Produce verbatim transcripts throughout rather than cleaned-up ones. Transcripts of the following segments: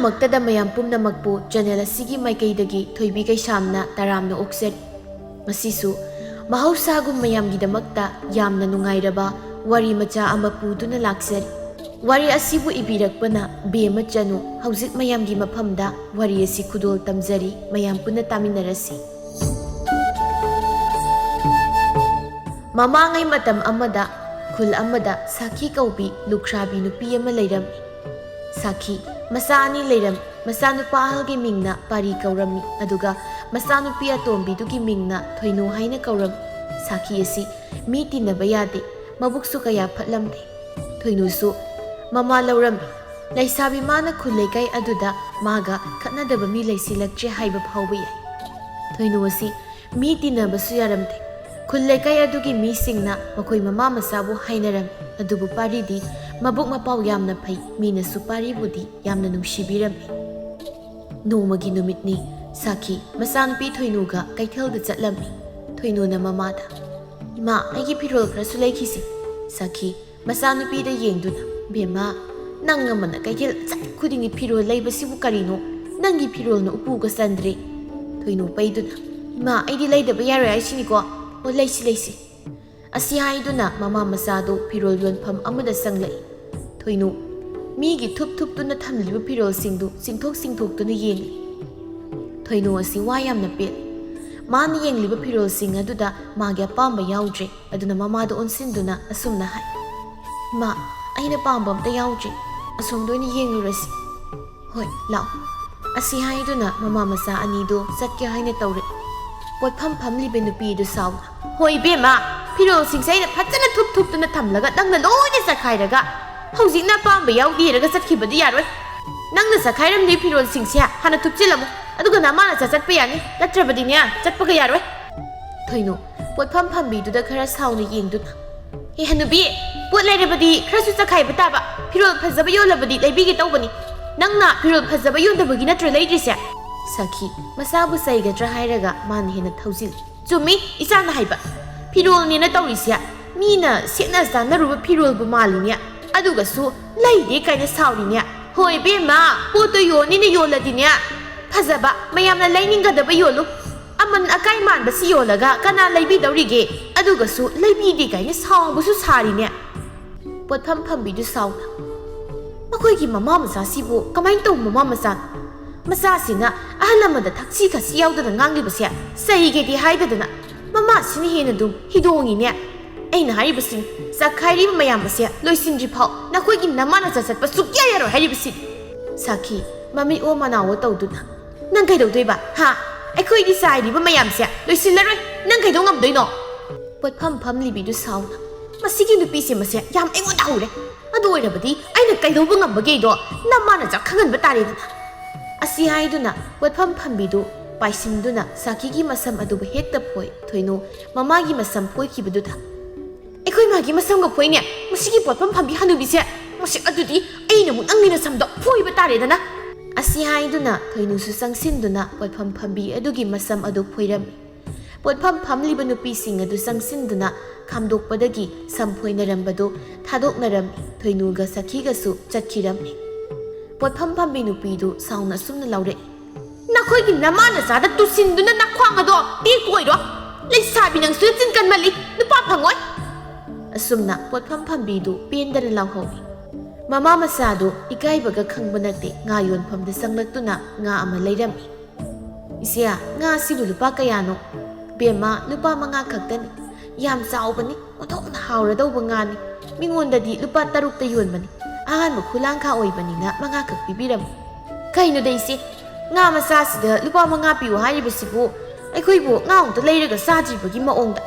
ꯃꯛꯇꯗ ꯃꯌꯥꯝ ꯄꯨꯝꯅꯃꯛꯄꯨ ꯆꯦꯅꯦꯜ ꯑꯁꯤꯒꯤ ꯃꯥꯏꯀꯩꯗꯒꯤ ꯊꯣꯏꯕꯤ ꯀꯩꯁꯥꯝꯅ ꯇꯔꯥꯝꯅ ꯑꯣꯛꯆꯔꯤ꯫ ꯉꯁꯤꯁꯨ ꯃꯍꯧꯁꯥꯒꯨꯝ ꯃꯌꯥꯝꯒꯤꯗꯃꯛꯇ ꯌꯥꯝꯅ ꯅꯨꯡꯉꯥꯏꯔꯕ ꯋꯥꯔꯤ ꯃꯆꯥ ꯑꯃ ꯄꯨꯗꯨꯅ ꯂꯥꯛꯆꯔꯤ꯫ ꯋꯥꯔꯤ ꯑꯁꯤꯕꯨ ꯏꯕꯤꯔꯛꯄꯅ ꯕꯦꯝꯃ ꯆꯅꯨ꯫ ꯍꯧꯖꯤꯛ ꯃꯌꯥꯝꯒꯤ ꯃꯐꯝꯗ ꯋꯥꯔꯤ ꯑꯁꯤ ꯈꯨꯗꯣꯜ ꯇꯝꯖꯔꯤ, ꯃꯌꯥꯝ ꯄꯨꯟꯅ ꯇꯥꯃꯤꯟꯅꯔꯁꯤ꯫ ꯃꯃꯥꯡꯉꯩ ꯃꯇꯝ ꯑꯃꯗ ꯈꯨꯜ ꯑꯃꯗ ꯁꯥꯈꯤ ꯀꯧꯕꯤ ꯂꯨꯈ꯭ꯔꯥꯕꯤ ꯅꯨꯄꯤ ꯑꯃ ꯂꯩꯔꯝꯃꯤ꯫ ꯁꯥꯈꯤ ꯃꯆꯥ ꯑꯅꯤ ꯂꯩꯔꯝꯃꯤ꯫ ꯃꯆꯥꯅꯨꯄꯥ ꯑꯍꯜꯒꯤ ꯃꯤꯡꯅ ꯄꯥꯔꯤ ꯀꯧꯔꯝꯃꯤ, ꯑꯗꯨꯒ ꯃꯆꯥꯅꯨꯄꯤ ꯑꯇꯣꯝꯕꯤꯗꯨꯒꯤ ꯃꯤꯡꯅ ꯊꯣꯏꯅꯨ ꯍꯥꯏꯅ ꯀꯧꯔꯝꯃꯤ꯫ ꯁꯥꯈꯤ ꯑꯁꯤ ꯃꯤ ꯇꯤꯟꯅꯕ ꯌꯥꯗꯦ, ꯃꯕꯨꯛꯁꯨ ꯀꯌꯥ ꯐꯠꯂꯝꯗꯦ꯫ ꯊꯣꯏꯅꯨꯁꯨ ꯃꯃꯥ ꯂꯧꯔꯝꯃꯤ꯫ ꯂꯩꯁꯥꯕꯤ ꯃꯥꯅ ꯈꯨꯜ ꯂꯩꯀꯥꯏ ꯑꯗꯨꯗ ꯃꯥꯒ ꯈꯠꯅꯗꯕ ꯃꯤ ꯂꯩꯁꯤꯜꯂꯛꯇ꯭ꯔꯦ ꯍꯥꯏꯕ ꯐꯥꯎꯕ ꯌꯥꯏ꯫ ꯊꯣꯏꯅꯨ ꯑꯁꯤ ꯃꯤ ꯇꯤꯟꯅꯕꯁꯨ ꯌꯥꯔꯝꯗꯦ꯫ ꯈꯨꯜ ꯂꯩꯀꯥꯏ ꯑꯗꯨꯒꯤ ꯃꯤꯁꯤꯡꯅ ꯃꯈꯣꯏ ꯃꯃꯥ ꯃꯆꯥꯕꯨ ꯍꯥꯏꯅꯔꯝꯃꯤ, ꯑꯗꯨꯕꯨ ꯄꯥꯔꯤꯗꯤ ꯃꯕꯨꯛ ꯃꯄꯥꯎ ꯌꯥꯝꯅ ꯐꯩ, ꯃꯤꯅꯁꯨ ꯄꯥꯔꯤꯕꯨꯗꯤ ꯌꯥꯝꯅ ꯅꯨꯡꯁꯤꯕꯤꯔꯝꯃꯤ꯫ ꯅꯣꯡꯃꯒꯤ ꯅꯨꯃꯤꯠꯅꯤ꯫ ꯁꯥꯈꯤ ꯃꯆꯥꯅꯨꯄꯤ ꯊꯣꯏꯅꯨꯒ ꯀꯩꯊꯦꯜꯗ ꯆꯠꯂꯝꯃꯤ꯫ ꯊꯣꯏꯅꯨꯅ ꯃꯃꯥꯗ, "ꯏꯃꯥ, ꯑꯩꯒꯤ ꯐꯤꯔꯣꯜ ꯈꯔꯁꯨ ꯂꯩꯈꯤꯁꯤ꯫" ꯁꯥꯈꯤ ꯃꯆꯥꯅꯨꯄꯤꯗ ꯌꯦꯡꯗꯨꯅ, "ꯕꯦꯝꯃ, ꯅꯪ ꯑꯃꯅ ꯀꯩꯊꯦꯜ ꯆꯠ ꯈꯨꯗꯤꯡꯒꯤ ꯐꯤꯔꯣꯜ ꯂꯩꯕꯁꯤꯕꯨ ꯀꯔꯤꯅꯣ? ꯅꯪꯒꯤ ꯐꯤꯔꯣꯜꯅ ꯎꯄꯨꯒ ꯆꯟꯗ꯭ꯔꯦ꯫" ꯊꯣꯏꯅꯨ ꯄꯩꯗꯨꯅ, "ꯏꯃꯥ, ꯑꯩꯗꯤ ꯂꯩꯗꯕ ꯌꯥꯔꯣꯏ ꯍꯥꯏꯁꯤꯅꯤꯀꯣ꯫ ꯑꯣ, ꯂꯩꯁꯤ, ꯂꯩꯁꯤ꯫" ꯑꯁꯤ ꯍꯥꯏꯗꯨꯅ ꯃꯃꯥ ꯃꯆꯥꯗꯨ ꯐꯤꯔꯣꯜ ꯌꯣꯟꯐꯝ ꯑꯃꯗ ꯆꯪꯂꯛꯏ꯫ ꯊꯣꯏꯅꯨ ꯃꯤꯒꯤ ꯊꯨꯞ ꯊꯨꯞꯇꯨꯅ ꯊꯝꯂꯤꯕ ꯐꯤꯔꯣꯜꯁꯤꯡꯗꯨ ꯆꯤꯡꯊꯣꯛ ꯆꯤꯡꯊꯣꯛꯇꯨꯅ ꯌꯦꯡꯂꯤ꯫ ꯊꯣꯏꯅꯨ ꯑꯁꯤ ꯋꯥ ꯌꯥꯝꯅ ꯄꯦꯠꯂꯤ꯫ ꯃꯥꯅ ꯌꯦꯡꯂꯤꯕ ꯐꯤꯔꯣꯜꯁꯤꯡ ꯑꯗꯨꯗ ꯃꯥꯒꯤ ꯑꯄꯥꯝꯕ ꯌꯥꯎꯗ꯭ꯔꯦ꯫ ꯑꯗꯨꯅ ꯃꯃꯥꯗ ꯑꯣꯟꯁꯤꯟꯗꯨꯅ ꯑꯁꯨꯝꯅ ꯍꯥꯏ, "ꯏꯃꯥ, ꯑꯩꯅ ꯄꯥꯝꯕ ꯑꯝꯇ ꯌꯥꯎꯗ꯭ꯔꯦ꯫ ꯑꯁꯣꯝꯗ ꯑꯣꯏꯅ ꯌꯦꯡꯂꯨꯔꯁꯤ꯫" "ꯍꯣꯏ, ꯂꯥꯛꯑꯣ꯫" ꯑꯁꯤ ꯍꯥꯏꯗꯨꯅ ꯃꯃꯥ ꯃꯆꯥ ꯑꯅꯤꯗꯨ ꯆꯠꯀꯦ ꯍꯥꯏꯅ ꯇꯧꯔꯛꯏ꯫ ꯄꯣꯠꯐꯝ ꯐꯝꯂꯤꯕ ꯅꯨꯄꯤꯗꯨ ꯁꯥꯎꯅ, "ꯍꯣꯏ ꯏꯕꯦꯝꯃ, ꯐꯤꯔꯣꯜꯁꯤꯡꯁꯦ ꯑꯩꯅ ꯐꯖꯅ ꯊꯨꯞ ꯊꯨꯞꯇꯨꯅ ꯊꯝꯂꯒ ꯅꯪꯅ ꯂꯣꯏꯅ ꯆꯈꯥꯏꯔꯒ ꯍꯧꯖꯤꯛꯅ ꯑꯄꯥꯝꯕ ꯌꯥꯎꯗꯦ ꯍꯥꯏꯔꯒ ꯆꯠꯈꯤꯕꯗꯤ ꯌꯥꯔꯣꯏ꯫ ꯅꯪꯅ ꯆꯈꯥꯏꯔꯝꯂꯤ ꯐꯤꯔꯣꯜꯁꯤꯡꯁꯦ ꯍꯥꯟꯅ ꯊꯨꯞꯆꯤꯜꯂꯝꯃꯨ, ꯑꯗꯨꯒ ꯅꯃꯥ ꯅꯆꯥ ꯆꯠꯄ ꯌꯥꯅꯤ, ꯅꯠꯇ꯭ꯔꯕꯗꯤꯅꯦ ꯆꯠꯄꯒ ꯌꯥꯔꯣꯏ꯫" ꯊꯣꯏꯅꯨ ꯄꯣꯠꯐꯝ ꯐꯝꯕꯤꯗꯨꯗ ꯈꯔ ꯁꯥꯎꯅ ꯌꯦꯡꯗꯨꯅ, "ꯑꯦ ꯍꯅꯨꯕꯤ, ꯄꯣꯠ ꯂꯩꯔꯕꯗꯤ ꯈꯔꯁꯨ ꯆꯈꯥꯏꯕ ꯇꯥꯕ, ꯐꯤꯔꯣꯜ ꯐꯖꯕ ꯌꯣꯜꯂꯕꯗꯤ ꯂꯩꯕꯤꯒꯦ ꯇꯧꯕꯅꯤ꯫ ꯅꯪꯅ ꯐꯤꯔꯣꯜ ꯐꯖꯕ ꯌꯣꯟꯗꯕꯒꯤ ꯅꯠꯇ꯭ꯔꯣ ꯂꯩꯗ꯭ꯔꯤꯁꯦ?" ꯁꯥꯈꯤ ꯃꯆꯥꯕꯨ ꯆꯩꯒꯗ꯭ꯔꯥ ꯍꯥꯏꯔꯒ ꯃꯥꯅ ꯍꯦꯟꯅ ꯊꯧꯖꯤꯜꯂꯤ꯫ "ꯆꯨꯝꯃꯤ ꯏꯆꯥꯅ ꯍꯥꯏꯕ, ꯐꯤꯔꯣꯜꯅꯦꯅ ꯇꯧꯔꯤꯁꯦ ꯃꯤꯅ ꯁꯦꯠꯅ ꯆꯥꯅꯔꯨꯕ ꯐꯤꯔꯣꯜꯕꯨ ꯃꯥꯜꯂꯤꯅꯦ, ꯑꯗꯨꯒꯁꯨ ꯂꯩꯗꯦ ꯀꯥꯏꯅ ꯁꯥꯎꯔꯤꯅꯦ꯫ ꯍꯣꯏ ꯏꯕꯦꯝꯃ, ꯄꯣꯠꯇꯣ ꯌꯣꯟꯅꯤꯅ ꯌꯣꯜꯂꯗꯤꯅꯦ, ꯐꯖꯕ, ꯃꯌꯥꯝꯅ ꯂꯩꯅꯤꯡꯒꯗꯕ ꯌꯣꯜꯂꯨ꯫ ꯑꯃꯟ ꯑꯀꯥꯏ ꯃꯥꯟꯕꯁꯤ ꯌꯣꯜꯂꯒ ꯀꯅꯥ ꯂꯩꯕꯤꯗꯧꯔꯤꯒꯦ? ꯑꯗꯨꯒꯁꯨ ꯂꯩꯕꯤꯗꯦ ꯀꯥꯏꯅ ꯁꯥꯎꯕꯁꯨ ꯁꯥꯔꯤꯅꯦ꯫ ꯄꯣꯠꯐꯝ ꯐꯝꯕꯤꯗꯨ ꯁꯥꯎꯅ, "ꯃꯈꯣꯏꯒꯤ ꯃꯃꯥ ꯃꯆꯥꯁꯤꯕꯨ ꯀꯃꯥꯏꯅ ꯇꯧꯕ ꯃꯃꯥ ꯃꯆꯥꯅꯣ? ꯃꯆꯥꯁꯤꯅ ꯑꯍꯜ ꯂꯃꯟꯗ ꯊꯛꯁꯤ ꯈꯥꯁꯤ ꯌꯥꯎꯗꯅ ꯉꯥꯡꯂꯤꯕꯁꯦ ꯆꯩꯒꯦꯗꯤ ꯍꯥꯏꯗꯗꯅ ꯃꯃꯥꯁꯤꯅ ꯍꯦꯟꯅ ꯑꯗꯨꯝ ꯍꯤꯗꯣꯡꯉꯤꯅꯦ꯫ ꯑꯩꯅ ꯍꯥꯏꯔꯤꯕꯁꯤꯅꯤ, ꯆꯈꯥꯏꯔꯤꯕ ꯃꯌꯥꯝ ꯑꯁꯦ ꯂꯣꯏꯁꯤꯟꯗ꯭ꯔꯤ ꯐꯥꯎ ꯅꯈꯣꯏꯒꯤ ꯅꯃꯥ ꯅꯆꯥ ꯆꯠꯄ ꯁꯨꯛꯌꯥ ꯌꯥꯔꯣꯏ ꯍꯥꯏꯔꯤꯕꯁꯤꯅꯤ꯫" ꯁꯥꯈꯤ, ꯃꯃꯤꯠ ꯑꯣ ꯃꯅꯥ ꯑꯣ ꯇꯧꯗꯨꯅ, "ꯅꯪ ꯀꯩꯗꯧꯗꯣꯏꯕ? ꯍꯥ? ꯑꯩꯈꯣꯏꯗꯤ ꯆꯥꯏꯔꯤꯕ ꯃꯌꯥꯝꯁꯦ ꯂꯣꯏꯁꯤꯜꯂꯔꯣꯏ꯫ ꯅꯪ ꯀꯩꯗꯧ ꯉꯝꯗꯣꯏꯅꯣ?" ꯄꯣꯠꯐꯝ ꯐꯝꯂꯤꯕꯤꯗꯨ ꯁꯥꯎꯅ, "ꯃꯁꯤꯒꯤ ꯅꯨꯄꯤꯁꯦ ꯃꯁꯦ ꯌꯥꯝ ꯑꯩꯉꯣꯟꯗ ꯍꯧꯔꯦ꯫ ꯑꯗꯨ ꯑꯣꯏꯔꯕꯗꯤ ꯑꯩꯅ ꯀꯩꯗꯧꯕ ꯉꯝꯕꯒꯦꯗꯣ ꯅꯃꯥ ꯅꯆꯥ ꯈꯪꯍꯟꯕ ꯇꯥꯔꯦꯗꯅ꯫" ꯑꯁꯤ ꯍꯥꯏꯗꯨꯅ ꯄꯣꯠꯐꯝ ꯐꯝꯕꯤꯗꯨ ꯄꯥꯏꯁꯤꯟꯗꯨꯅ ꯁꯥꯈꯤꯒꯤ ꯃꯁꯝ ꯑꯗꯨꯕꯨ ꯍꯦꯛꯇ ꯐꯣꯏ꯫ ꯊꯣꯏꯅꯨ ꯃꯃꯥꯒꯤ ꯃꯁꯝ ꯐꯣꯏꯈꯤꯕꯗꯨꯗ, "ꯑꯩꯈꯣꯏ ꯃꯥꯒꯤ ꯃꯁꯝꯒ ꯐꯣꯏꯅꯦ, ꯃꯁꯤꯒꯤ ꯄꯣꯠꯐꯝ ꯐꯝꯕꯤ ꯍꯅꯨꯕꯤꯁꯦ꯫ ꯃꯁꯤ ꯑꯗꯨꯗꯤ ꯑꯩꯅ ꯑꯃꯨꯛ ꯅꯪꯒꯤ ꯅꯁꯝꯗꯣ ꯐꯣꯏꯕ ꯇꯥꯔꯦꯗꯅ꯫" ꯑꯁꯤ ꯍꯥꯏꯗꯨꯅ ꯊꯣꯏꯅꯨꯁꯨ ꯆꯪꯁꯤꯟꯗꯨꯅ ꯄꯣꯠꯐꯝ ꯐꯝꯕꯤ ꯑꯗꯨꯒꯤ ꯃꯁꯝ ꯑꯗꯨ ꯐꯣꯏꯔꯝꯃꯤ꯫ ꯄꯣꯠꯐꯝ ꯐꯝꯂꯤꯕ ꯅꯨꯄꯤꯁꯤꯡ ꯑꯗꯨ ꯆꯪꯁꯤꯟꯗꯨꯅ ꯈꯥꯝꯗꯣꯛꯄꯗꯒꯤ ꯁꯝ ꯐꯣꯏꯅꯔꯝꯕꯗꯨ ꯊꯥꯗꯣꯛꯅꯔꯝꯃꯤ꯫ ꯊꯣꯏꯅꯨꯒ ꯁꯈꯤꯒꯁꯨ ꯆꯠꯈꯤꯔꯝꯃꯤ꯫ ꯄꯣꯠꯐꯝ ꯐꯝꯕꯤ ꯅꯨꯄꯤꯗꯨ ꯁꯥꯎꯅ ꯑꯁꯨꯝꯅ ꯂꯥꯎꯔꯛꯏ, "ꯅꯈꯣꯏꯒꯤ ꯅꯃꯥ ꯅꯆꯥꯗ ꯇꯨꯁꯤꯟꯗꯨꯅ ꯅꯈ꯭ꯋꯥꯡ ꯑꯗꯣ ꯇꯦꯛꯄ ꯑꯣꯏꯔꯣ꯫ ꯂꯩꯁꯥꯕꯤ ꯅꯪꯁꯨ ꯆꯤꯟ ꯀꯟꯃꯜꯂꯤ, ꯅꯨꯄꯥ ꯐꯪꯉꯣꯏ꯫" ꯑꯁꯨꯝꯅ ꯄꯣꯠꯐꯝ ꯐꯝꯕꯤꯗꯨ ꯄꯦꯟꯗꯅ ꯂꯥꯎꯍꯧꯏ꯫ ꯃꯃꯥ ꯃꯆꯥꯗꯨ ꯏꯀꯥꯏꯕꯒ ꯈꯪꯕ ꯅꯠꯇꯦ, ꯉꯥ ꯌꯣꯟꯐꯝꯗ ꯆꯪꯂꯛꯇꯨꯅ ꯉꯥ ꯑꯃ ꯂꯩꯔꯝꯃꯤ꯫ "ꯏꯆꯦ, ꯉꯥꯁꯤꯕꯨ ꯂꯨꯄꯥ ꯀꯌꯥꯅꯣ?" "ꯕꯦꯝꯃ, ꯂꯨꯄꯥ ꯃꯉꯥ ꯈꯛꯇꯅꯤ꯫ ꯌꯥꯝ ꯆꯥꯎꯕꯅꯤ, ꯑꯣꯟꯊꯣꯛꯅ ꯍꯥꯎꯔꯗꯧꯕ ꯉꯥꯅꯤ꯫ ꯃꯤꯉꯣꯟꯗꯗꯤ ꯂꯨꯄꯥ ꯇꯔꯨꯛꯇ ꯌꯣꯟꯕꯅꯤ꯫ ꯑꯍꯥꯟꯕ ꯈꯨꯂꯥꯡꯈꯥ ꯑꯣꯏꯕꯅꯤꯅ ꯃꯉꯥ ꯈꯛ ꯄꯤꯕꯤꯔꯝꯃꯤ꯫" "ꯀꯩꯅꯣꯗ ꯏꯆꯦ, ꯉꯥ ꯃꯆꯥꯁꯤꯗ ꯂꯨꯄꯥ ꯃꯉꯥ ꯄꯤꯌꯨ ꯍꯥꯏꯔꯤꯕꯁꯤꯕꯨ? ꯑꯩꯈꯣꯏꯕꯨ ꯉꯥ ꯑꯃꯨꯛꯇ ꯂꯩꯔꯒ ꯆꯥꯗ꯭ꯔꯤꯕꯒꯤ ꯃꯑꯣꯡꯗ꯫"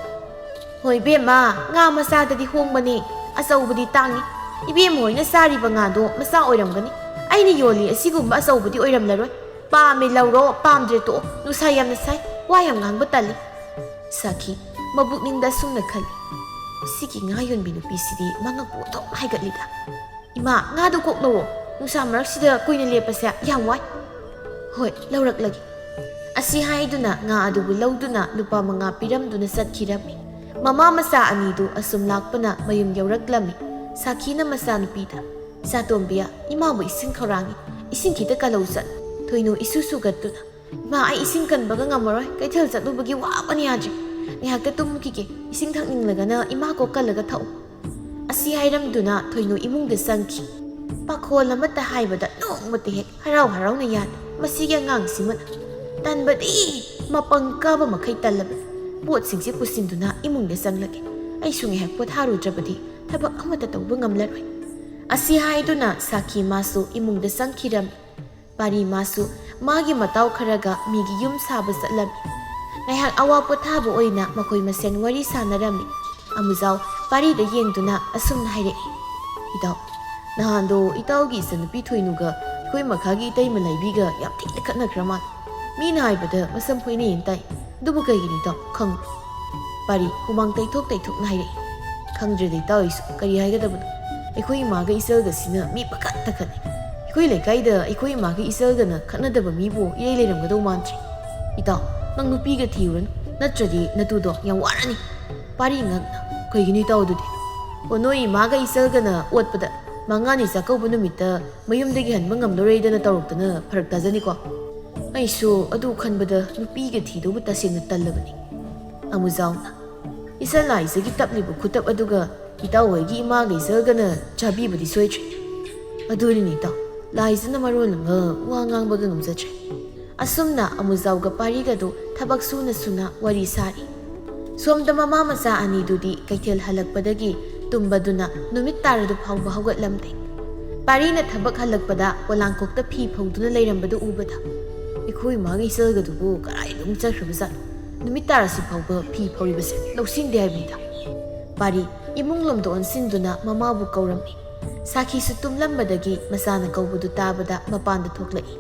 "ꯍꯣꯏ ꯏꯕꯦꯝꯃ, ꯉꯥ ꯃꯆꯥꯗꯗꯤ ꯍꯣꯡꯕꯅꯤ, ꯑꯆꯧꯕꯗꯤ ꯇꯥꯡꯉꯤ꯫ ꯏꯕꯦꯝꯃ ꯍꯣꯏꯅ ꯆꯥꯔꯤꯕ ꯉꯥꯗꯣ ꯃꯆꯥ ꯑꯣꯏꯔꯝꯒꯅꯤ꯫ ꯑꯩꯅ ꯌꯣꯜꯂꯤ ꯑꯁꯤꯒꯨꯝꯕ ꯑꯆꯧꯕꯗꯤ ꯑꯣꯏꯔꯝꯂꯔꯣꯏ꯫ ꯄꯥꯝꯃꯦ ꯂꯧꯔꯣ, ꯄꯥꯝꯗ꯭ꯔꯦ ꯇꯣꯛꯑꯣ꯫ ꯅꯨꯡꯁꯥ ꯌꯥꯝꯅ ꯁꯥꯏ, ꯋꯥ ꯌꯥꯝ ꯉꯥꯡꯕ ꯇꯜꯂꯤ꯫" ꯁꯥꯈꯤ ꯃꯕꯨꯛꯅꯤꯡꯗ ꯑꯁꯨꯝꯅ ꯈꯜꯂꯤ, "ꯁꯤꯒꯤ ꯉꯥ ꯌꯣꯟꯕꯤ ꯅꯨꯄꯤꯁꯤꯗꯤ ꯃꯉꯛꯄꯨ ꯑꯗꯨꯝ ꯍꯥꯏꯒꯠꯂꯤꯗ꯫ ꯏꯃꯥ, ꯉꯥꯗꯣ ꯀꯣꯛ ꯂꯧꯔꯣ, ꯅꯨꯡꯁꯥ ꯃꯔꯛꯁꯤꯗ ꯀꯨꯏꯅ ꯂꯦꯞꯄꯁꯦ ꯌꯥꯝ ꯋꯥꯏ꯫" "ꯍꯣꯏ, ꯂꯧꯔꯛꯂꯒꯦ꯫" ꯑꯁꯤ ꯍꯥꯏꯗꯨꯅ ꯉꯥ ꯑꯗꯨꯕꯨ ꯂꯧꯗꯨꯅ ꯂꯨꯄꯥ ꯃꯉꯥ ꯄꯤꯔꯝꯗꯨꯅ ꯆꯠꯈꯤꯔꯝꯃꯤ꯫ ꯃꯃꯥ ꯃꯆꯥ ꯑꯅꯤꯗꯨ ꯑꯁꯨꯝ ꯂꯥꯛꯄꯅ ꯃꯌꯨꯝ ꯌꯧꯔꯛꯂꯝꯃꯤ꯫ ꯁꯥꯈꯤꯅ ꯃꯆꯥꯅꯨꯄꯤꯗ, "ꯏꯆꯥꯇꯣꯝꯕꯤ, ꯏꯃꯥꯕꯨ ꯏꯁꯤꯡ ꯈꯧꯔꯥꯡꯉꯤ, ꯏꯁꯤꯡ ꯈꯤꯇ ꯀꯜꯂꯧ ꯆꯠꯂꯨ꯫" ꯊꯣꯏꯅꯨ ꯏꯁꯨ ꯁꯨꯒꯠꯇꯨꯅ, "ꯏꯃꯥ, ꯑꯩ ꯏꯁꯤꯡ ꯀꯟꯕꯒ ꯉꯝꯃꯔꯣꯏ, ꯀꯩꯊꯦꯜ ꯆꯠꯂꯨꯕꯒꯤ ꯋꯥꯕꯅ ꯌꯥꯗ꯭ꯔꯦ꯫ ꯉꯥꯏꯍꯥꯛꯇ ꯇꯨꯝꯃꯨꯈꯤꯒꯦ, ꯏꯁꯤꯡ ꯊꯛꯅꯤꯡꯂꯒꯅ ꯏꯃꯥ ꯀꯣꯛ ꯀꯜꯂꯒ ꯊꯛꯎ꯫" ꯑꯁꯤ ꯍꯥꯏꯔꯝꯗꯨꯅ ꯊꯣꯏꯅꯨ ꯏꯃꯨꯡꯗ ꯆꯪꯈꯤ꯫ ꯄꯥꯈꯣꯜ ꯑꯃꯠꯇ ꯍꯥꯏꯕꯗ ꯅꯣꯡꯃꯇ ꯍꯦꯛ ꯍꯔꯥꯎ ꯍꯔꯥꯎꯅ ꯌꯥꯗꯦ꯫ ꯃꯁꯤꯒꯤ ꯑꯉꯥꯡꯁꯤꯃ ꯇꯟꯕꯗꯤ ꯃꯄꯪ ꯀꯥꯕ ꯃꯈꯩ ꯇꯜꯂꯕꯅꯤ꯫ "ꯄꯣꯠꯁꯤꯡꯁꯦ ꯄꯨꯁꯤꯟꯗꯨꯅ ꯏꯃꯨꯡꯗ ꯆꯪꯂꯒꯦ꯫ ꯑꯩꯁꯨ ꯉꯥꯏꯍꯥꯛ ꯄꯣꯊꯥꯔꯨꯗ꯭ꯔꯕꯗꯤ ꯊꯕꯛ ꯑꯃꯠꯇ ꯇꯧꯕ ꯉꯝꯂꯔꯣꯏ꯫" ꯑꯁꯤ ꯍꯥꯏꯗꯨꯅ ꯁꯥꯈꯤ ꯃꯥꯁꯨ ꯏꯃꯨꯡꯗ ꯆꯪꯈꯤꯔꯝꯃꯤ꯫ ꯄꯥꯔꯤ ꯃꯥꯁꯨ ꯃꯥꯒꯤ ꯃꯇꯥꯎ ꯈꯔꯒ ꯃꯤꯒꯤ ꯌꯨꯝ ꯁꯥꯕ ꯆꯠꯂꯝꯃꯤ꯫ ꯉꯥꯏꯍꯥꯛ ꯑꯋꯥ ꯄꯣꯊꯥꯕ ꯑꯣꯏꯅ ꯃꯈꯣꯏ ꯃꯁꯦꯟ ꯋꯥꯔꯤ ꯁꯥꯟꯅꯔꯝꯃꯤ꯫ ꯑꯃꯨꯖꯥꯎ ꯄꯥꯔꯤꯗ ꯌꯦꯡꯗꯨꯅ ꯑꯁꯨꯝꯅ ꯍꯥꯏꯔꯛꯏ, "ꯏꯇꯥꯎ, ꯅꯍꯥꯟꯗꯣ ꯏꯇꯥꯎꯒꯤ ꯏꯆꯟꯅꯨꯄꯤ ꯊꯣꯏꯅꯨꯒ ꯑꯩꯈꯣꯏ ꯃꯈꯥꯒꯤ ꯏꯇꯩꯃ ꯂꯩꯕꯤꯒ ꯌꯥꯝ ꯊꯤꯅ ꯈꯠꯅꯈ꯭ꯔ ꯃꯥꯜꯂꯦ꯫ ꯃꯤꯅ ꯍꯥꯏꯕꯗ ꯃꯁꯝ ꯐꯣꯏꯅꯩꯅ ꯇꯥꯏ꯫ ꯑꯗꯨꯕꯨ ꯀꯩꯒꯤꯅꯣ ꯏꯇꯥꯎ, ꯈꯪꯕ꯭ꯔꯣ?" ꯄꯥꯔꯤ ꯍꯨꯃꯥꯡ ꯇꯩꯊꯣꯛ ꯇꯩꯊꯣꯛꯅ ꯍꯥꯏꯔꯛꯏ, "ꯈꯪꯗ꯭ꯔꯦꯗ ꯏꯇꯥꯎ, ꯑꯩꯁꯨ ꯀꯔꯤ ꯍꯥꯏꯒꯗꯕꯅꯣ? ꯑꯩꯈꯣꯏ ꯏꯃꯥꯒ ꯏꯆꯜꯒꯁꯤꯅ ꯃꯤ ꯄꯪꯈꯠꯇ ꯈꯠꯅꯩ꯫ ꯑꯩꯈꯣꯏ ꯂꯩꯀꯥꯏꯗ ꯑꯩꯈꯣꯏ ꯏꯃꯥꯒ ꯏꯆꯜꯒꯅ ꯈꯠꯅꯗꯕ ꯃꯤꯕꯨ ꯏꯔꯩ ꯂꯩꯔꯝꯒꯗꯧ ꯃꯥꯟꯗ꯭ꯔꯦ꯫ ꯏꯇꯥꯎ, ꯅꯪ ꯅꯨꯄꯤꯒ ꯊꯤꯔꯨꯔꯅꯨ, ꯅꯠꯇ꯭ꯔꯗꯤ ꯅꯇꯨꯗꯣ ꯌꯥꯝ ꯋꯥꯔꯅꯤ꯫" ꯄꯥꯔꯤ ꯉꯛꯅ, "ꯀꯩꯒꯤꯅꯣ ꯏꯇꯥꯎ ꯑꯗꯨꯗꯤ?" "ꯑꯣ, ꯅꯣꯏ ꯏꯃꯥꯒ ꯏꯆꯜꯒꯅ ꯑꯣꯠꯄꯗ ꯃꯉꯥꯅꯤ ꯆꯥꯛꯀꯧꯕ ꯅꯨꯃꯤꯠꯇ ꯃꯌꯨꯝꯗꯒꯤ ꯍꯟꯕ ꯉꯝꯂꯔꯣꯏꯗꯅ ꯇꯧꯔꯛꯇꯅ ꯐꯔꯛ ꯇꯥꯖꯅꯤꯀꯣ꯫ ꯑꯩꯁꯨ ꯑꯗꯨ ꯈꯟꯕꯗ ꯅꯨꯄꯤꯒ ꯊꯤꯗꯧꯕ ꯇꯁꯦꯡꯅ ꯇꯜꯂꯕꯅꯤ꯫" ꯑꯃꯨꯖꯥꯎꯅ, "ꯏꯆꯜ ꯂꯥꯏꯖꯒꯤ ꯇꯞꯂꯤꯕ ꯈꯨꯇꯞ ꯑꯗꯨꯒ ꯏꯇꯥꯎ ꯍꯣꯏꯒꯤ ꯏꯃꯥꯒ ꯏꯆꯜꯒꯅ ꯆꯥꯕꯤꯕꯗꯤ ꯁꯣꯏꯗ꯭ꯔꯦ꯫" "ꯑꯗꯨꯅꯤꯅꯦ ꯏꯇꯥꯎ, ꯂꯥꯏꯖꯅ ꯃꯔꯣꯜ ꯑꯃ ꯋꯥ ꯉꯥꯡꯕꯒ ꯉꯝꯖꯗ꯭ꯔꯦ꯫" ꯑꯁꯨꯝꯅ ꯑꯃꯨꯖꯥꯎꯒ ꯄꯥꯔꯤꯒꯗꯨ ꯊꯕꯛ ꯁꯨꯅ ꯁꯨꯅ ꯋꯥꯔꯤ ꯁꯥꯔꯤ꯫ ꯁꯣꯝꯗ ꯃꯃꯥ ꯃꯆꯥ ꯑꯅꯤꯗꯨꯗꯤ ꯀꯩꯊꯦꯜ ꯍꯜꯂꯛꯄꯗꯒꯤ ꯇꯨꯝꯕꯗꯨꯅ ꯅꯨꯃꯤꯠ ꯇꯥꯔꯗꯨ ꯐꯥꯎꯕ ꯍꯧꯒꯠꯂꯝꯗꯦ꯫ ꯄꯥꯔꯤꯅ ꯊꯕꯛ ꯍꯜꯂꯛꯄꯗ ꯄꯣꯂꯥꯡꯈꯣꯛꯇ ꯐꯤ ꯐꯧꯗꯨꯅ ꯂꯩꯔꯝꯕꯗꯨ ꯎꯕꯗ, "ꯑꯩꯈꯣꯏ ꯏꯃꯥꯒꯤ ꯏꯆꯜꯒꯗꯨꯕꯨ ꯀꯗꯥꯏꯗ ꯑꯃꯨꯛ ꯆꯠꯈ꯭ꯔꯕꯖꯥꯠꯅꯣ? ꯅꯨꯃꯤꯠ ꯇꯥꯔꯁꯤ ꯐꯥꯎꯕ ꯐꯤ ꯐꯧꯔꯤꯕꯁꯦ ꯂꯧꯁꯤꯟꯗꯦ ꯍꯥꯏꯕꯅꯤꯗ꯫" ꯄꯥꯔꯤ ꯏꯃꯨꯡ ꯂꯣꯝꯗ ꯑꯣꯟꯁꯤꯟꯗꯨꯅ ꯃꯃꯥꯕꯨ ꯀꯧꯔꯝꯃꯤ꯫ ꯁꯥꯈꯤꯁꯨ ꯇꯨꯝꯂꯝꯕꯗꯒꯤ ꯃꯆꯥꯅ ꯀꯧꯕꯗꯨ ꯇꯥꯕꯗ ꯃꯄꯥꯟꯗ ꯊꯣꯛꯂꯛꯏ꯫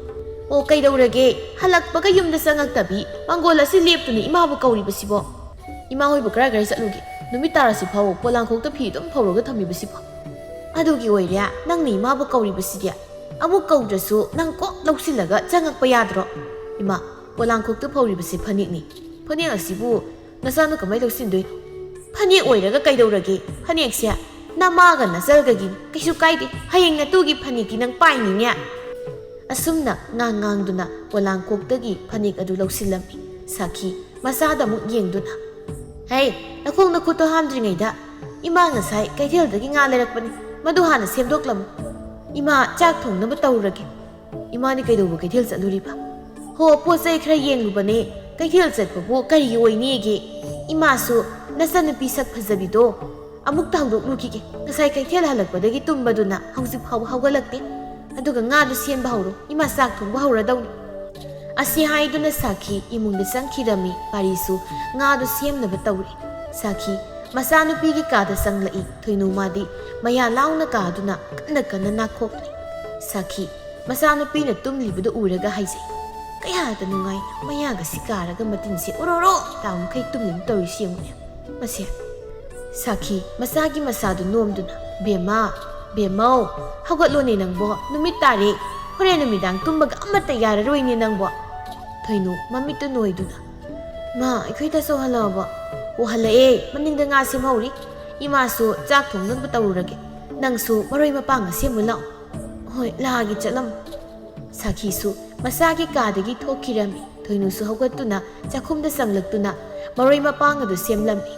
"ꯑꯣ, ꯀꯩꯗꯧꯔꯒꯦ? ꯍꯜꯂꯛꯄꯒ ꯌꯨꯝꯗ ꯆꯪꯉꯛꯇꯕꯤ ꯃꯪꯒꯣꯜ ꯑꯁꯤ ꯂꯦꯞꯇꯨꯅ ꯏꯃꯥꯕꯨ ꯀꯧꯔꯤꯕꯁꯤꯕꯣ? ꯏꯃꯥ ꯍꯣꯏꯕꯨ ꯀꯔꯥꯏ ꯀꯔꯥꯏ ꯆꯠꯂꯨꯒꯦ? ꯅꯨꯃꯤꯠ ꯇꯥꯔꯁꯤ ꯐꯥꯎ ꯄꯣꯂꯥꯡꯈꯣꯛꯇ ꯐꯤ ꯑꯗꯨꯝ ꯐꯧꯔꯒ ꯊꯝꯃꯤꯕꯁꯤꯕꯣ?" "ꯑꯗꯨꯒꯤ ꯑꯣꯏꯔꯦ ꯅꯪꯅ ꯏꯃꯥꯕꯨ ꯀꯧꯔꯤꯕꯁꯤꯗꯤ꯫ ꯑꯃꯨꯛ ꯀꯧꯗ꯭ꯔꯁꯨ ꯅꯪ ꯀꯣꯛ ꯂꯧꯁꯤꯜꯂꯒ ꯆꯪꯉꯛꯄ ꯌꯥꯗ꯭ꯔꯣ?" "ꯏꯃꯥ, ꯄꯣꯂꯥꯡꯈꯣꯛꯇ ꯐꯧꯔꯤꯕꯁꯤ ꯐꯅꯦꯛꯅꯤ꯫ ꯐꯅꯦꯛ ꯑꯁꯤꯕꯨ ꯅꯆꯥꯅ ꯀꯃꯥꯏ ꯂꯧꯁꯤꯟꯗꯣꯏꯅꯣ?" "ꯐꯅꯦꯛ ꯑꯣꯏꯔꯒ ꯀꯩꯗꯧꯔꯒꯦ? ꯐꯅꯦꯛꯁꯦ ꯅꯃꯥꯒ ꯅꯆꯜꯒꯒꯤꯅꯤ, ꯀꯩꯁꯨ ꯀꯥꯏꯗꯦ, ꯍꯌꯦꯡ ꯅꯇꯨꯒꯤ ꯐꯅꯦꯛꯇꯤ ꯅꯪ ꯄꯥꯏꯅꯤꯅꯦ꯫ ꯑꯁꯨꯝꯅ ꯉꯥꯡ ꯉꯥꯡꯗꯨꯅ ꯄꯣꯂꯥꯡꯀꯣꯛꯇꯒꯤ ꯐꯅꯦꯛ ꯑꯗꯨ ꯂꯧꯁꯤꯜꯂꯝꯃꯤ꯫ ꯁꯥꯈꯤ ꯃꯆꯥꯗ ꯑꯃꯨꯛ ꯌꯦꯡꯗꯨꯅ, "ꯍꯩ, ꯅꯈꯣꯡ ꯅꯈꯨꯠꯇꯣ ꯍꯥꯝꯗ꯭ꯔꯤꯉꯩꯗ ꯏꯃꯥ ꯉꯁꯥꯏ ꯀꯩꯊꯦꯜꯗꯒꯤ ꯉꯥ ꯂꯩꯔꯛꯄꯅꯤ, ꯃꯗꯨ ꯍꯥꯟꯅ ꯁꯦꯝꯗꯣꯛꯂꯝꯃꯨ꯫ ꯏꯃꯥ ꯆꯥꯛ ꯊꯣꯡꯅꯕ ꯇꯧꯔꯒꯦ꯫ ꯏꯃꯥꯗꯤ ꯀꯩꯗꯧꯕ ꯀꯩꯊꯦꯜ ꯆꯠꯂꯨꯔꯤꯕ?" "ꯍꯣ, ꯄꯣꯠ ꯆꯩ ꯈꯔ ꯌꯦꯡꯂꯨꯕꯅꯦ꯫ ꯀꯩꯊꯦꯜ ꯆꯠꯄꯕꯨ ꯀꯔꯤꯒꯤ ꯑꯣꯏꯅꯤꯒꯦ? ꯏꯃꯥꯁꯨ ꯅꯆꯟꯅꯨꯄꯤ ꯁꯛ ꯐꯖꯕꯤꯗꯣ ꯑꯃꯨꯛꯇ ꯍꯧꯗꯣꯛꯂꯨꯈꯤꯒꯦ꯫ ꯉꯁꯥꯏ ꯀꯩꯊꯦꯜ ꯍꯜꯂꯛꯄꯗꯒꯤ ꯇꯨꯝꯕꯗꯨꯅ ꯍꯧꯖꯤꯛ ꯐꯥꯎꯕ ꯍꯧꯒꯠꯂꯛꯇꯦ꯫ ꯑꯗꯨꯒ ꯉꯥꯗꯨ ꯁꯦꯝꯕ ꯍꯧꯔꯣ, ꯏꯃꯥ ꯆꯥꯛ ꯊꯣꯡꯕ ꯍꯧꯔꯗꯧꯅꯤ꯫" ꯑꯁꯤ ꯍꯥꯏꯗꯨꯅ ꯁꯥꯈꯤ ꯏꯃꯨꯡꯗ ꯆꯪꯈꯤꯔꯝꯃꯤ꯫ ꯄꯥꯔꯤꯁꯨ ꯉꯥꯗꯨ ꯁꯦꯝꯅꯕ ꯇꯧꯔꯤ꯫ ꯁꯥꯈꯤ ꯃꯆꯥꯅꯨꯄꯤꯒꯤ ꯀꯥꯗ ꯆꯪꯂꯛꯏ꯫ ꯊꯣꯏꯅꯨ ꯃꯥꯗꯤ ꯃꯌꯥ ꯂꯥꯎꯅ ꯀꯥꯗꯨꯅ ꯀꯟꯅ ꯀꯟꯅ ꯅꯥꯈꯣꯛꯂꯤ꯫ ꯁꯥꯈꯤ ꯃꯆꯥꯅꯨꯄꯤꯅ ꯇꯨꯝꯂꯤꯕꯗꯨ ꯎꯔꯒ ꯍꯥꯏꯖꯩ, "ꯀꯌꯥꯗ ꯅꯨꯡꯉꯥꯏꯅ ꯃꯌꯥꯒꯁꯤ ꯀꯥꯔꯒ ꯃꯇꯤꯟꯁꯦ ꯑꯣꯔꯣꯔꯣ ꯇꯥꯕ ꯃꯈꯩ ꯇꯨꯝꯂꯤꯅ ꯇꯧꯔꯤꯁꯤ ꯌꯦꯡꯉꯨꯅꯦ꯫ ꯃꯁꯦ꯫" ꯁꯥꯈꯤ ꯃꯆꯥꯒꯤ ꯃꯁꯥꯗꯨ ꯅꯣꯝꯗꯨꯅ, "ꯕꯦꯝꯃ, ꯕꯦꯝꯃꯧ, ꯍꯧꯒꯠꯂꯣꯅꯦ ꯅꯪꯕꯣ, ꯅꯨꯃꯤꯠ ꯇꯥꯔꯦ꯫ ꯍꯣꯔꯦꯟ ꯅꯨꯃꯤꯗꯥꯡ ꯇꯨꯝꯕꯒ ꯑꯃꯠꯇ ꯌꯥꯔꯔꯣꯏꯅꯦ ꯅꯪꯕꯣ꯫" ꯊꯣꯏꯅꯨ ꯃꯃꯤꯠꯇꯨ ꯅꯣꯏꯗꯨꯅ, "ꯃꯥ, ꯑꯩꯈꯣꯏ ꯇꯥꯆꯧ ꯍꯜꯂꯛꯑꯕꯣ?" "ꯑꯣ, ꯍꯜꯂꯛꯑꯦ, ꯃꯅꯤꯡꯗ ꯉꯥ ꯁꯦꯝꯍꯧꯔꯤ꯫ ꯏꯃꯥꯁꯨ ꯆꯥꯛ ꯊꯣꯡꯅꯕ ꯇꯧꯔꯨꯔꯒꯦ꯫ ꯅꯪꯁꯨ ꯃꯔꯣꯏ ꯃꯄꯥꯡ ꯁꯦꯝꯃꯨ ꯂꯥꯛꯑꯣ꯫" "ꯍꯣꯏ, ꯂꯥꯛꯑꯒꯦ, ꯆꯠꯂꯝꯃꯣ꯫" ꯁꯥꯈꯤꯁꯨ ꯃꯆꯥꯒꯤ ꯀꯥꯗꯒꯤ ꯊꯣꯛꯈꯤꯔꯝꯃꯤ꯫ ꯊꯣꯏꯅꯨꯁꯨ ꯍꯧꯒꯠꯇꯨꯅ ꯆꯥꯛꯈꯨꯝꯗ ꯆꯪꯂꯛꯇꯨꯅ ꯃꯔꯣꯏ ꯃꯄꯥꯡ ꯑꯗꯨ ꯁꯦꯝꯂꯝꯃꯤ꯫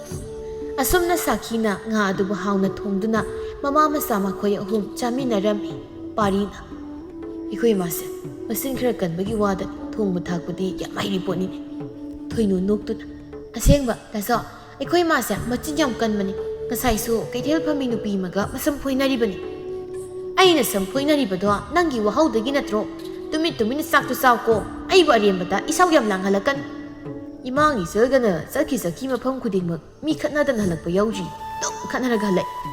ꯑꯁꯨꯝꯅ ꯁꯥꯈꯤꯅ ꯉꯥ ꯑꯗꯨꯕꯨ ꯍꯥꯎꯅ ꯊꯣꯡꯗꯨꯅ ꯃꯃꯥ ꯃꯆꯥ ꯃꯈꯣꯏ ꯑꯍꯨꯝ ꯆꯥꯃꯤꯟꯅꯔꯝꯃꯤ꯫ ꯄꯥꯔꯤꯅ, "ꯑꯩꯈꯣꯏ ꯏꯃꯥꯁꯦ ꯃꯆꯤꯟ ꯈꯔ ꯀꯟꯕꯒꯤ ꯋꯥꯗ ꯊꯣꯡꯕ ꯊꯥꯛꯄꯗꯤ ꯌꯥꯝ ꯍꯩꯔꯤ ꯄꯣꯠꯅꯤꯅꯦ꯫" ꯊꯣꯏꯅꯨ ꯅꯣꯛꯇꯨꯅ, "ꯑꯁꯦꯡꯕ, ꯇꯥꯆꯧ, ꯑꯩꯈꯣꯏ ꯏꯃꯥꯁꯦ ꯃꯆꯤꯟ ꯌꯥꯝ ꯀꯟꯕꯅꯤ꯫ ꯉꯁꯥꯏꯁꯨ ꯀꯩꯊꯦꯜ ꯐꯝꯃꯤ ꯅꯨꯄꯤ ꯑꯃꯒ ꯃꯁꯝ ꯐꯣꯏꯅꯔꯤꯕꯅꯤ꯫" "ꯑꯩꯅ ꯁꯝ ꯐꯣꯏꯅꯔꯤꯕꯗꯣ ꯅꯪꯒꯤ ꯋꯥꯍꯧꯗꯒꯤ ꯅꯠꯇ꯭ꯔꯣ? ꯇꯨꯃꯤꯟ ꯇꯨꯃꯤꯟꯅ ꯆꯥꯛꯇꯨ ꯆꯥꯎꯀꯣ꯫ ꯑꯩꯕꯨ ꯑꯔꯦꯝꯕꯗ ꯏꯁꯧ ꯌꯥꯝ ꯂꯥꯡꯍꯜꯂꯛꯀꯅꯨ꯫" ꯏꯃꯥꯒꯤ ꯆꯦꯜꯒꯅ ꯆꯠꯈꯤ ꯆꯠꯈꯤ ꯃꯐꯝ ꯈꯨꯗꯤꯡꯃꯛ ꯃꯤ ꯈꯠꯅꯗꯅ ꯍꯜꯂꯛꯄ ꯌꯥꯎꯗ꯭ꯔꯤ꯫ ꯑꯗꯨꯝ ꯈꯠꯅꯔꯒ ꯍꯜꯂꯛꯑꯦ꯫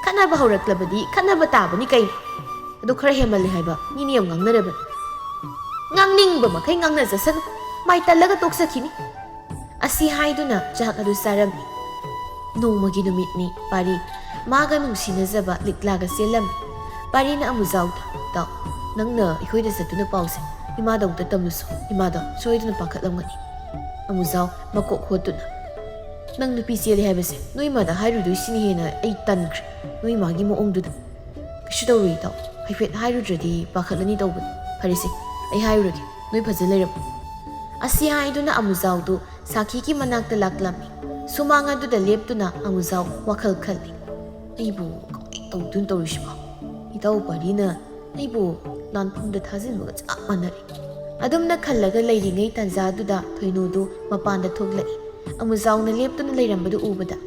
ꯈꯠꯅꯕ ꯍꯧꯔꯛꯂꯕꯗꯤ ꯈꯠꯅꯕ ꯇꯥꯕꯅꯤ ꯀꯩꯅꯣ꯫ ꯑꯗꯨ ꯈꯔ ꯍꯦꯟꯃꯜꯂꯦ ꯍꯥꯏꯕ ꯃꯤꯅ ꯌꯥꯝ ꯉꯥꯡꯅꯔꯕꯅꯤ꯫ ꯉꯥꯡꯅꯤꯡꯕ ꯃꯈꯩ ꯉꯥꯡꯅꯖꯁꯅꯨ꯫ ꯃꯥꯏ ꯇꯜꯂꯒ ꯇꯣꯛꯆꯈꯤꯅꯤ꯫ ꯑꯁꯤ ꯍꯥꯏꯗꯨꯅ ꯆꯥꯛ ꯑꯗꯨ ꯆꯥꯔꯝꯃꯤ꯫ ꯅꯣꯡꯃꯒꯤ ꯅꯨꯃꯤꯠꯅꯤ꯫ ꯄꯥꯔꯤ ꯃꯥꯒ ꯅꯨꯡꯁꯤꯅꯖꯕ ꯂꯤꯛꯂꯥꯒ ꯆꯦꯜꯂꯝꯃꯤ꯫ ꯄꯥꯔꯤꯅ ꯑꯃꯨꯖꯥꯎꯗ, "ꯇꯥꯎ, ꯅꯪꯅ ꯑꯩꯈꯣꯏꯗ ꯆꯠꯇꯨꯅ ꯄꯥꯎꯁꯦ ꯏꯃꯥꯗ ꯑꯃꯨꯛꯇ ꯇꯝꯂꯨꯁꯨ꯫ ꯏꯃꯥꯗꯣ ꯁꯣꯏꯗꯅ ꯄꯥꯈꯠꯂꯝꯒꯅꯤ꯫" ꯑꯃꯨꯖꯥꯎ ꯃꯀꯣꯛ ꯍꯣꯠꯇꯨꯅ, "ꯅꯪ ꯅꯨꯄꯤ ꯆꯦꯜꯂꯦ ꯍꯥꯏꯕꯁꯦ ꯅꯣꯏ ꯏꯃꯥꯗ ꯍꯥꯏꯔꯨꯗꯣꯏꯁꯤꯅ ꯍꯦꯟꯅ ꯑꯩ ꯇꯟꯈ꯭ꯔꯦ, ꯅꯣꯏ ꯏꯃꯥꯒꯤ ꯃꯑꯣꯡꯗꯨꯗ꯫ ꯀꯩꯁꯨ ꯇꯧꯔꯣꯏ ꯏꯇꯥꯎ, ꯍꯥꯏꯐꯦꯠ ꯍꯥꯏꯔꯨꯗ꯭ꯔꯗꯤ ꯄꯥꯈꯠꯂꯅꯤ ꯇꯧꯕꯅꯤ꯫ ꯐꯔꯦꯁꯦ, ꯑꯩ ꯍꯥꯏꯔꯨꯔꯒꯦ, ꯅꯣꯏ ꯐꯖ ꯂꯩꯔꯝꯃꯣ"꯫ ꯑꯁꯤ ꯍꯥꯏꯗꯨꯅ ꯑꯃꯨꯖꯥꯎꯗꯨ ꯁꯥꯈꯤꯒꯤ ꯃꯅꯥꯛꯇ ꯂꯥꯛꯂꯝꯃꯤ꯫ ꯁꯨꯃꯥꯡ ꯑꯗꯨꯗ ꯂꯦꯞꯇꯨꯅ ꯑꯃꯨꯖꯥꯎ ꯋꯥꯈꯜ ꯈꯜꯂꯤ꯫ "ꯑꯩꯕꯨ ꯀꯃꯥꯏꯅ ꯇꯧꯗꯣꯏꯅꯣ ꯇꯧꯔꯤꯁꯤꯕꯣ? ꯏꯇꯥꯎ ꯄꯥꯔꯤꯅ ꯑꯩꯕꯨ ꯂꯥꯟꯐꯝꯗ ꯊꯥꯖꯤꯟꯕꯒ ꯆꯞ ꯃꯥꯟꯅꯔꯦ"꯫ ꯑꯗꯨꯝꯅ ꯈꯜꯂꯒ ꯂꯩꯔꯤꯉꯩ ꯇꯥꯟꯖꯥꯗꯨꯗ ꯊꯣꯏꯅꯨꯗꯨ ꯃꯄꯥꯟꯗ ꯊꯣꯛꯂꯛꯏ꯫ ꯑꯃꯨꯖꯥꯎꯅ ꯂꯦꯞꯇꯨꯅ ꯂꯩꯔꯝꯕꯗꯨ ꯎꯕꯗ,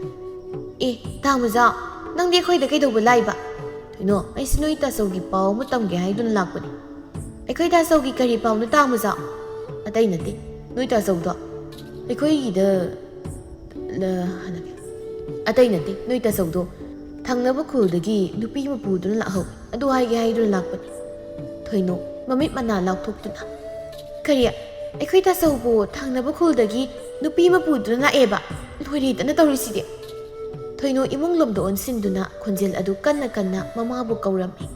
"ꯑꯦ, ꯇꯥ ꯑꯃꯨꯖꯥꯎ, ꯅꯪꯗꯤ ꯑꯩꯈꯣꯏꯗ ꯀꯩꯗꯧꯕ ꯂꯥꯛꯏꯕ?" "ꯊꯣꯏꯅꯣ, ꯑꯩꯁꯦ ꯅꯣꯏ ꯇꯥꯆꯧꯒꯤ ꯄꯥꯎ ꯑꯃ ꯇꯝꯒꯦ ꯍꯥꯏꯗꯨꯅ ꯂꯥꯛꯄꯅꯤ"꯫ "ꯑꯩꯈꯣꯏ ꯇꯥꯆꯧꯒꯤ ꯀꯔꯤ ꯄꯥꯎꯅꯣ ꯇꯥ ꯑꯃꯨꯖꯥꯎ?" "ꯑꯇꯩ ꯅꯠꯇꯦ, ꯅꯣꯏ ꯇꯥꯆꯧꯗꯣ ꯑꯩꯈꯣꯏꯒꯤꯗ ꯂ-, ꯍꯥꯟꯅ-, ꯑꯇꯩ ꯅꯠꯇꯦ, ꯅꯣꯏ ꯇꯥꯆꯧꯗꯣ ꯊꯪꯅꯕ ꯈꯨꯜꯗꯒꯤ ꯅꯨꯄꯤ ꯑꯃ ꯄꯨꯗꯨꯅ ꯂꯥꯛꯍꯧ, ꯑꯗꯨ ꯍꯥꯏꯒꯦ ꯍꯥꯏꯗꯨꯅ ꯂꯥꯛꯄꯅꯤ"꯫ ꯊꯣꯏꯅꯣ ꯃꯃꯤꯠ ꯃꯅꯥ ꯂꯥꯎꯊꯣꯛꯇꯨꯅ, "ꯀꯔꯤ? ꯑꯩꯈꯣꯏ ꯇꯥꯆꯧꯕꯨ ꯊꯪꯅꯕ ꯈꯨꯜꯗꯒꯤ ꯅꯨꯄꯤ ꯑꯃ ꯄꯨꯗꯨꯅ ꯂꯥꯛꯑꯦꯕ? ꯂꯣꯏꯔꯦꯗꯅ ꯇꯧꯔꯤꯁꯤꯗꯤ!" ꯊꯣꯏꯅꯣ ꯏꯃꯨꯡ ꯂꯣꯝꯗ ꯑꯣꯟꯁꯤꯟꯗꯨꯅ ꯈꯣꯟꯖꯦꯜ ꯑꯗꯨ ꯀꯟꯅ ꯀꯟꯅ ꯃꯃꯥꯕꯨ ꯀꯧꯔꯝꯃꯤ꯫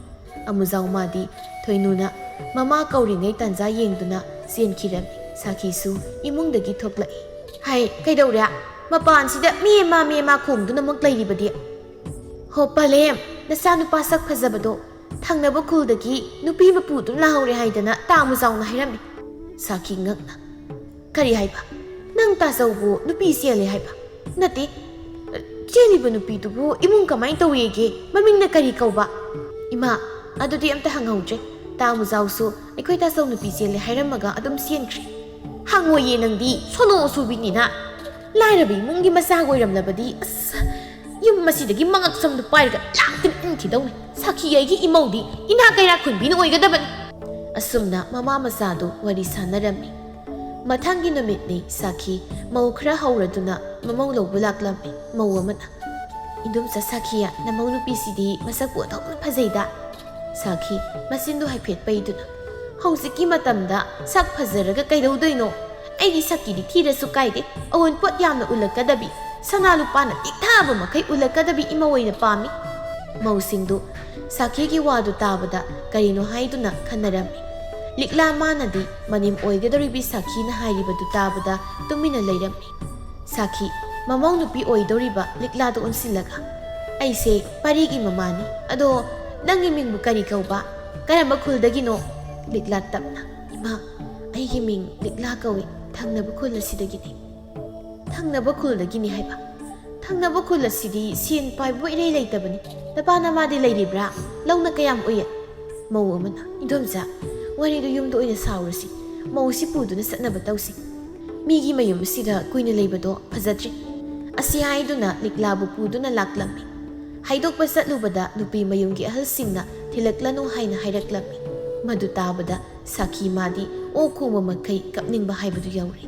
ꯑꯃꯨꯖꯥꯎ ꯃꯥꯗꯤ ꯊꯣꯏꯅꯨꯅ ꯃꯃꯥ ꯀꯧꯔꯤꯉꯩ ꯇꯥꯟꯖꯥ ꯌꯦꯡꯗꯨꯅ ꯆꯦꯟꯈꯤꯔꯝꯃꯤ꯫ ꯁꯥꯈꯤꯁꯨ ꯏꯃꯨꯡꯗꯒꯤ ꯊꯣꯛꯂꯛꯏ꯫ "ꯍꯥꯏ, ꯀꯩꯗꯧꯔꯦ? ꯃꯄꯥꯟꯁꯤꯗ ꯃꯦ ꯃꯥ ꯃꯦ ꯃꯥ ꯈꯣꯡꯗꯨꯅ ꯑꯃꯨꯛ ꯂꯩꯔꯤꯕꯗꯤ?" "ꯍꯣ ꯄꯂꯦꯝ, ꯅꯆꯥꯅꯨꯄꯥ ꯁꯛ ꯐꯖꯕꯗꯣ ꯊꯪꯅꯕ ꯈꯨꯜꯗꯒꯤ ꯅꯨꯄꯤ ꯑꯃ ꯄꯨꯗꯨꯅ ꯂꯥꯛꯍꯧꯔꯦ ꯍꯥꯏꯗꯅ ꯇꯥ ꯑꯃꯨꯖꯥꯎꯅ ꯍꯥꯏꯔꯝꯃꯤ"꯫ ꯁꯥꯈꯤ ꯉꯛꯅ, "ꯀꯔꯤ ꯍꯥꯏꯕ? ꯅꯪ ꯇꯥꯆꯧꯕꯨ ꯅꯨꯄꯤ ꯆꯦꯜꯂꯦ ꯍꯥꯏꯕ? ꯅꯠꯇꯦ, ꯆꯦꯜꯂꯤꯕ ꯅꯨꯄꯤꯗꯨꯕꯨ ꯏꯃꯨꯡ ꯀꯃꯥꯏꯅ ꯇꯧꯋꯦꯒꯦ? ꯃꯃꯤꯡꯅ ꯀꯔꯤ ꯀꯧꯕ?" "ꯏꯃꯥ, ꯑꯗꯨꯗꯤ ꯑꯝꯇ ꯍꯪꯍꯧꯗ꯭ꯔꯦ꯫ ꯇꯥ ꯑꯃꯨꯖꯥꯎꯁꯨ ꯑꯩꯈꯣꯏ ꯇꯥꯆꯧ ꯅꯨꯄꯤ ꯆꯦꯜꯂꯦ ꯍꯥꯏꯔꯝꯃꯒ ꯑꯗꯨꯝ ꯆꯦꯟꯈ꯭ꯔꯦ"꯫ "ꯍꯪꯉꯣꯏꯌꯦ ꯅꯪꯗꯤ, ꯁꯣꯅꯣ ꯑꯁꯨꯕꯤꯅꯤꯅ꯫ ꯂꯥꯏꯔꯕ ꯏꯃꯨꯡꯒꯤ ꯃꯆꯥꯒ ꯑꯣꯏꯔꯝꯂꯕꯗꯤ, ꯑꯁ, ꯌꯨꯝ ꯑꯁꯤꯗꯒꯤ ꯃꯉꯛ ꯁꯝꯗꯨ ꯄꯥꯏꯔꯒ ꯂꯥꯛꯇꯅ ꯏꯟꯈꯤꯗꯧꯅꯤ꯫ ꯁꯥꯈꯤ ꯑꯩꯒꯤ ꯏꯃꯧꯗꯤ ꯏꯅꯥꯛ ꯀꯩꯔꯥꯛ ꯈꯨꯟꯕꯤꯅ ꯑꯣꯏꯒꯗꯕꯅꯤ"꯫ ꯑꯁꯨꯝꯅ ꯃꯃꯥ ꯃꯆꯥꯗꯨ ꯋꯥꯔꯤ ꯁꯥꯟꯅꯔꯝꯃꯤ꯫ ꯃꯊꯪꯒꯤ ꯅꯨꯃꯤꯠꯅꯤ ꯁꯥꯈꯤ ꯃꯧ ꯈꯔ ꯍꯧꯔꯗꯨꯅ ꯃꯃꯧ ꯂꯧꯕ ꯂꯥꯛꯂꯝꯃꯤ꯫ ꯃꯧ ꯑꯃꯅ, "ꯏꯟꯗꯣꯝꯆꯥ ꯁꯥꯈꯤ, ꯅꯃꯧ ꯅꯨꯄꯤꯁꯤꯗꯤ ꯃꯁꯛꯄꯨ ꯑꯣꯟꯊꯣꯛꯅ ꯐꯖꯩꯗ"꯫ ꯁꯥꯈꯤ ꯃꯆꯤꯟꯗꯨ ꯍꯥꯏꯐꯦꯠ ꯄꯩꯗꯨꯅ, "ꯍꯧꯖꯤꯛꯀꯤ ꯃꯇꯝꯗ ꯁꯛ ꯐꯖꯔꯒ ꯀꯩꯗꯧꯗꯣꯏꯅꯣ? ꯑꯩꯒꯤ ꯁꯛꯀꯤꯗꯤ ꯊꯤꯔꯁꯨ ꯀꯥꯏꯗꯦ, ꯑꯑꯣꯟꯄꯣꯠ ꯌꯥꯝꯅ ꯎꯠꯂꯛꯀꯗꯕꯤ, ꯁꯅꯥ ꯂꯨꯄꯥꯅ ꯇꯤꯛꯊꯕ ꯃꯈꯩ ꯎꯠꯂꯛꯀꯗꯕꯤ ꯏꯃꯧ ꯑꯣꯏꯅ ꯄꯥꯝꯃꯤ"꯫ ꯃꯧꯁꯤꯡꯗꯨ ꯁꯥꯈꯤꯒꯤ ꯋꯥꯗꯨ ꯇꯥꯕꯗ ꯀꯔꯤꯅꯣ ꯍꯥꯏꯗꯨꯅ ꯈꯟꯅꯔꯝꯃꯤ꯫ ꯂꯤꯛꯂꯥ ꯃꯥꯅꯗꯤ ꯃꯅꯦꯝ ꯑꯣꯏꯒꯗꯧꯔꯤꯕꯤ ꯁꯥꯈꯤꯅ ꯍꯥꯏꯔꯤꯕꯗꯨ ꯇꯥꯕꯗ ꯇꯨꯃꯤꯟꯅ ꯂꯩꯔꯝꯃꯤ꯫ ꯁꯥꯈꯤ, ꯃꯃꯧ ꯅꯨꯄꯤ ꯑꯣꯏꯗꯧꯔꯤꯕ ꯂꯤꯛꯂꯥꯗ ꯑꯣꯟꯁꯤꯜꯂꯒ, "ꯑꯩꯁꯦ ꯄꯥꯔꯤꯒꯤ ꯃꯃꯥꯅꯤ꯫ ꯑꯗꯣ ꯅꯪꯒꯤ ꯃꯤꯡꯕꯨ ꯀꯔꯤ ꯀꯧꯕ? ꯀꯔꯝꯕ ꯈꯨꯜꯗꯒꯤꯅꯣ?" ꯂꯤꯛꯂꯥ ꯇꯞꯅ, "ꯏꯃꯥ, ꯑꯩꯒꯤ ꯃꯤꯡ ꯂꯤꯛꯂꯥ ꯀꯧꯏ, ꯊꯪꯅꯕ ꯈꯨꯜ ꯑꯁꯤꯗꯒꯤꯅꯤ꯫" "ꯊꯪꯅꯕ ꯈꯨꯜꯗꯒꯤꯅꯤ ꯍꯥꯏꯕ? ꯊꯪꯅꯕ ꯈꯨꯜ ꯑꯁꯤꯗꯤ ꯁꯦꯟ ꯄꯥꯏꯕ ꯏꯔꯩ ꯂꯩꯇꯕꯅꯤ꯫ ꯅꯄꯥ ꯅꯃꯥꯗꯤ ꯂꯩꯔꯤꯕ꯭ꯔꯥ? ꯂꯧꯅ ꯀꯌꯥꯝ ꯎꯏ?" ꯃꯧ ꯑꯃꯅ, "ꯏꯗꯣꯝꯆꯥ, ꯋꯥꯔꯤꯗꯨ ꯌꯨꯝꯗ ꯑꯣꯏꯅ ꯁꯥꯎꯔꯁꯤ꯫ ꯃꯧꯁꯤ ꯄꯨꯗꯨꯅ ꯆꯠꯅꯕ ꯇꯧꯁꯤ꯫ ꯃꯤꯒꯤ ꯃꯌꯨꯝ ꯑꯁꯤꯗ ꯀꯨꯏꯅ ꯂꯩꯕꯗꯣ ꯐꯖꯗ꯭ꯔꯤ꯫" ꯑꯁꯤ ꯍꯥꯏꯗꯨꯅ ꯂꯤꯛꯂꯥꯕꯨ ꯄꯨꯗꯨꯅ ꯂꯥꯛꯂꯝꯃꯤ꯫ ꯍꯥꯏꯗꯣꯛꯄ ꯆꯠꯂꯨꯕꯗ ꯅꯨꯄꯤ ꯃꯌꯨꯝꯒꯤ ꯑꯍꯜꯁꯤꯡꯅ ꯊꯤꯜꯂꯛꯂꯅꯨ ꯍꯥꯏꯅ ꯍꯥꯏꯔꯛꯂꯝꯃꯤ꯫ ꯃꯗꯨ ꯇꯥꯕꯗ ꯁꯥꯈꯤ ꯃꯥꯗꯤ ꯑꯣꯛ ꯈꯣꯡꯕ ꯃꯈꯩ ꯀꯞꯅꯤꯡꯕ ꯍꯥꯏꯕꯗꯨ ꯌꯧꯔꯦ꯫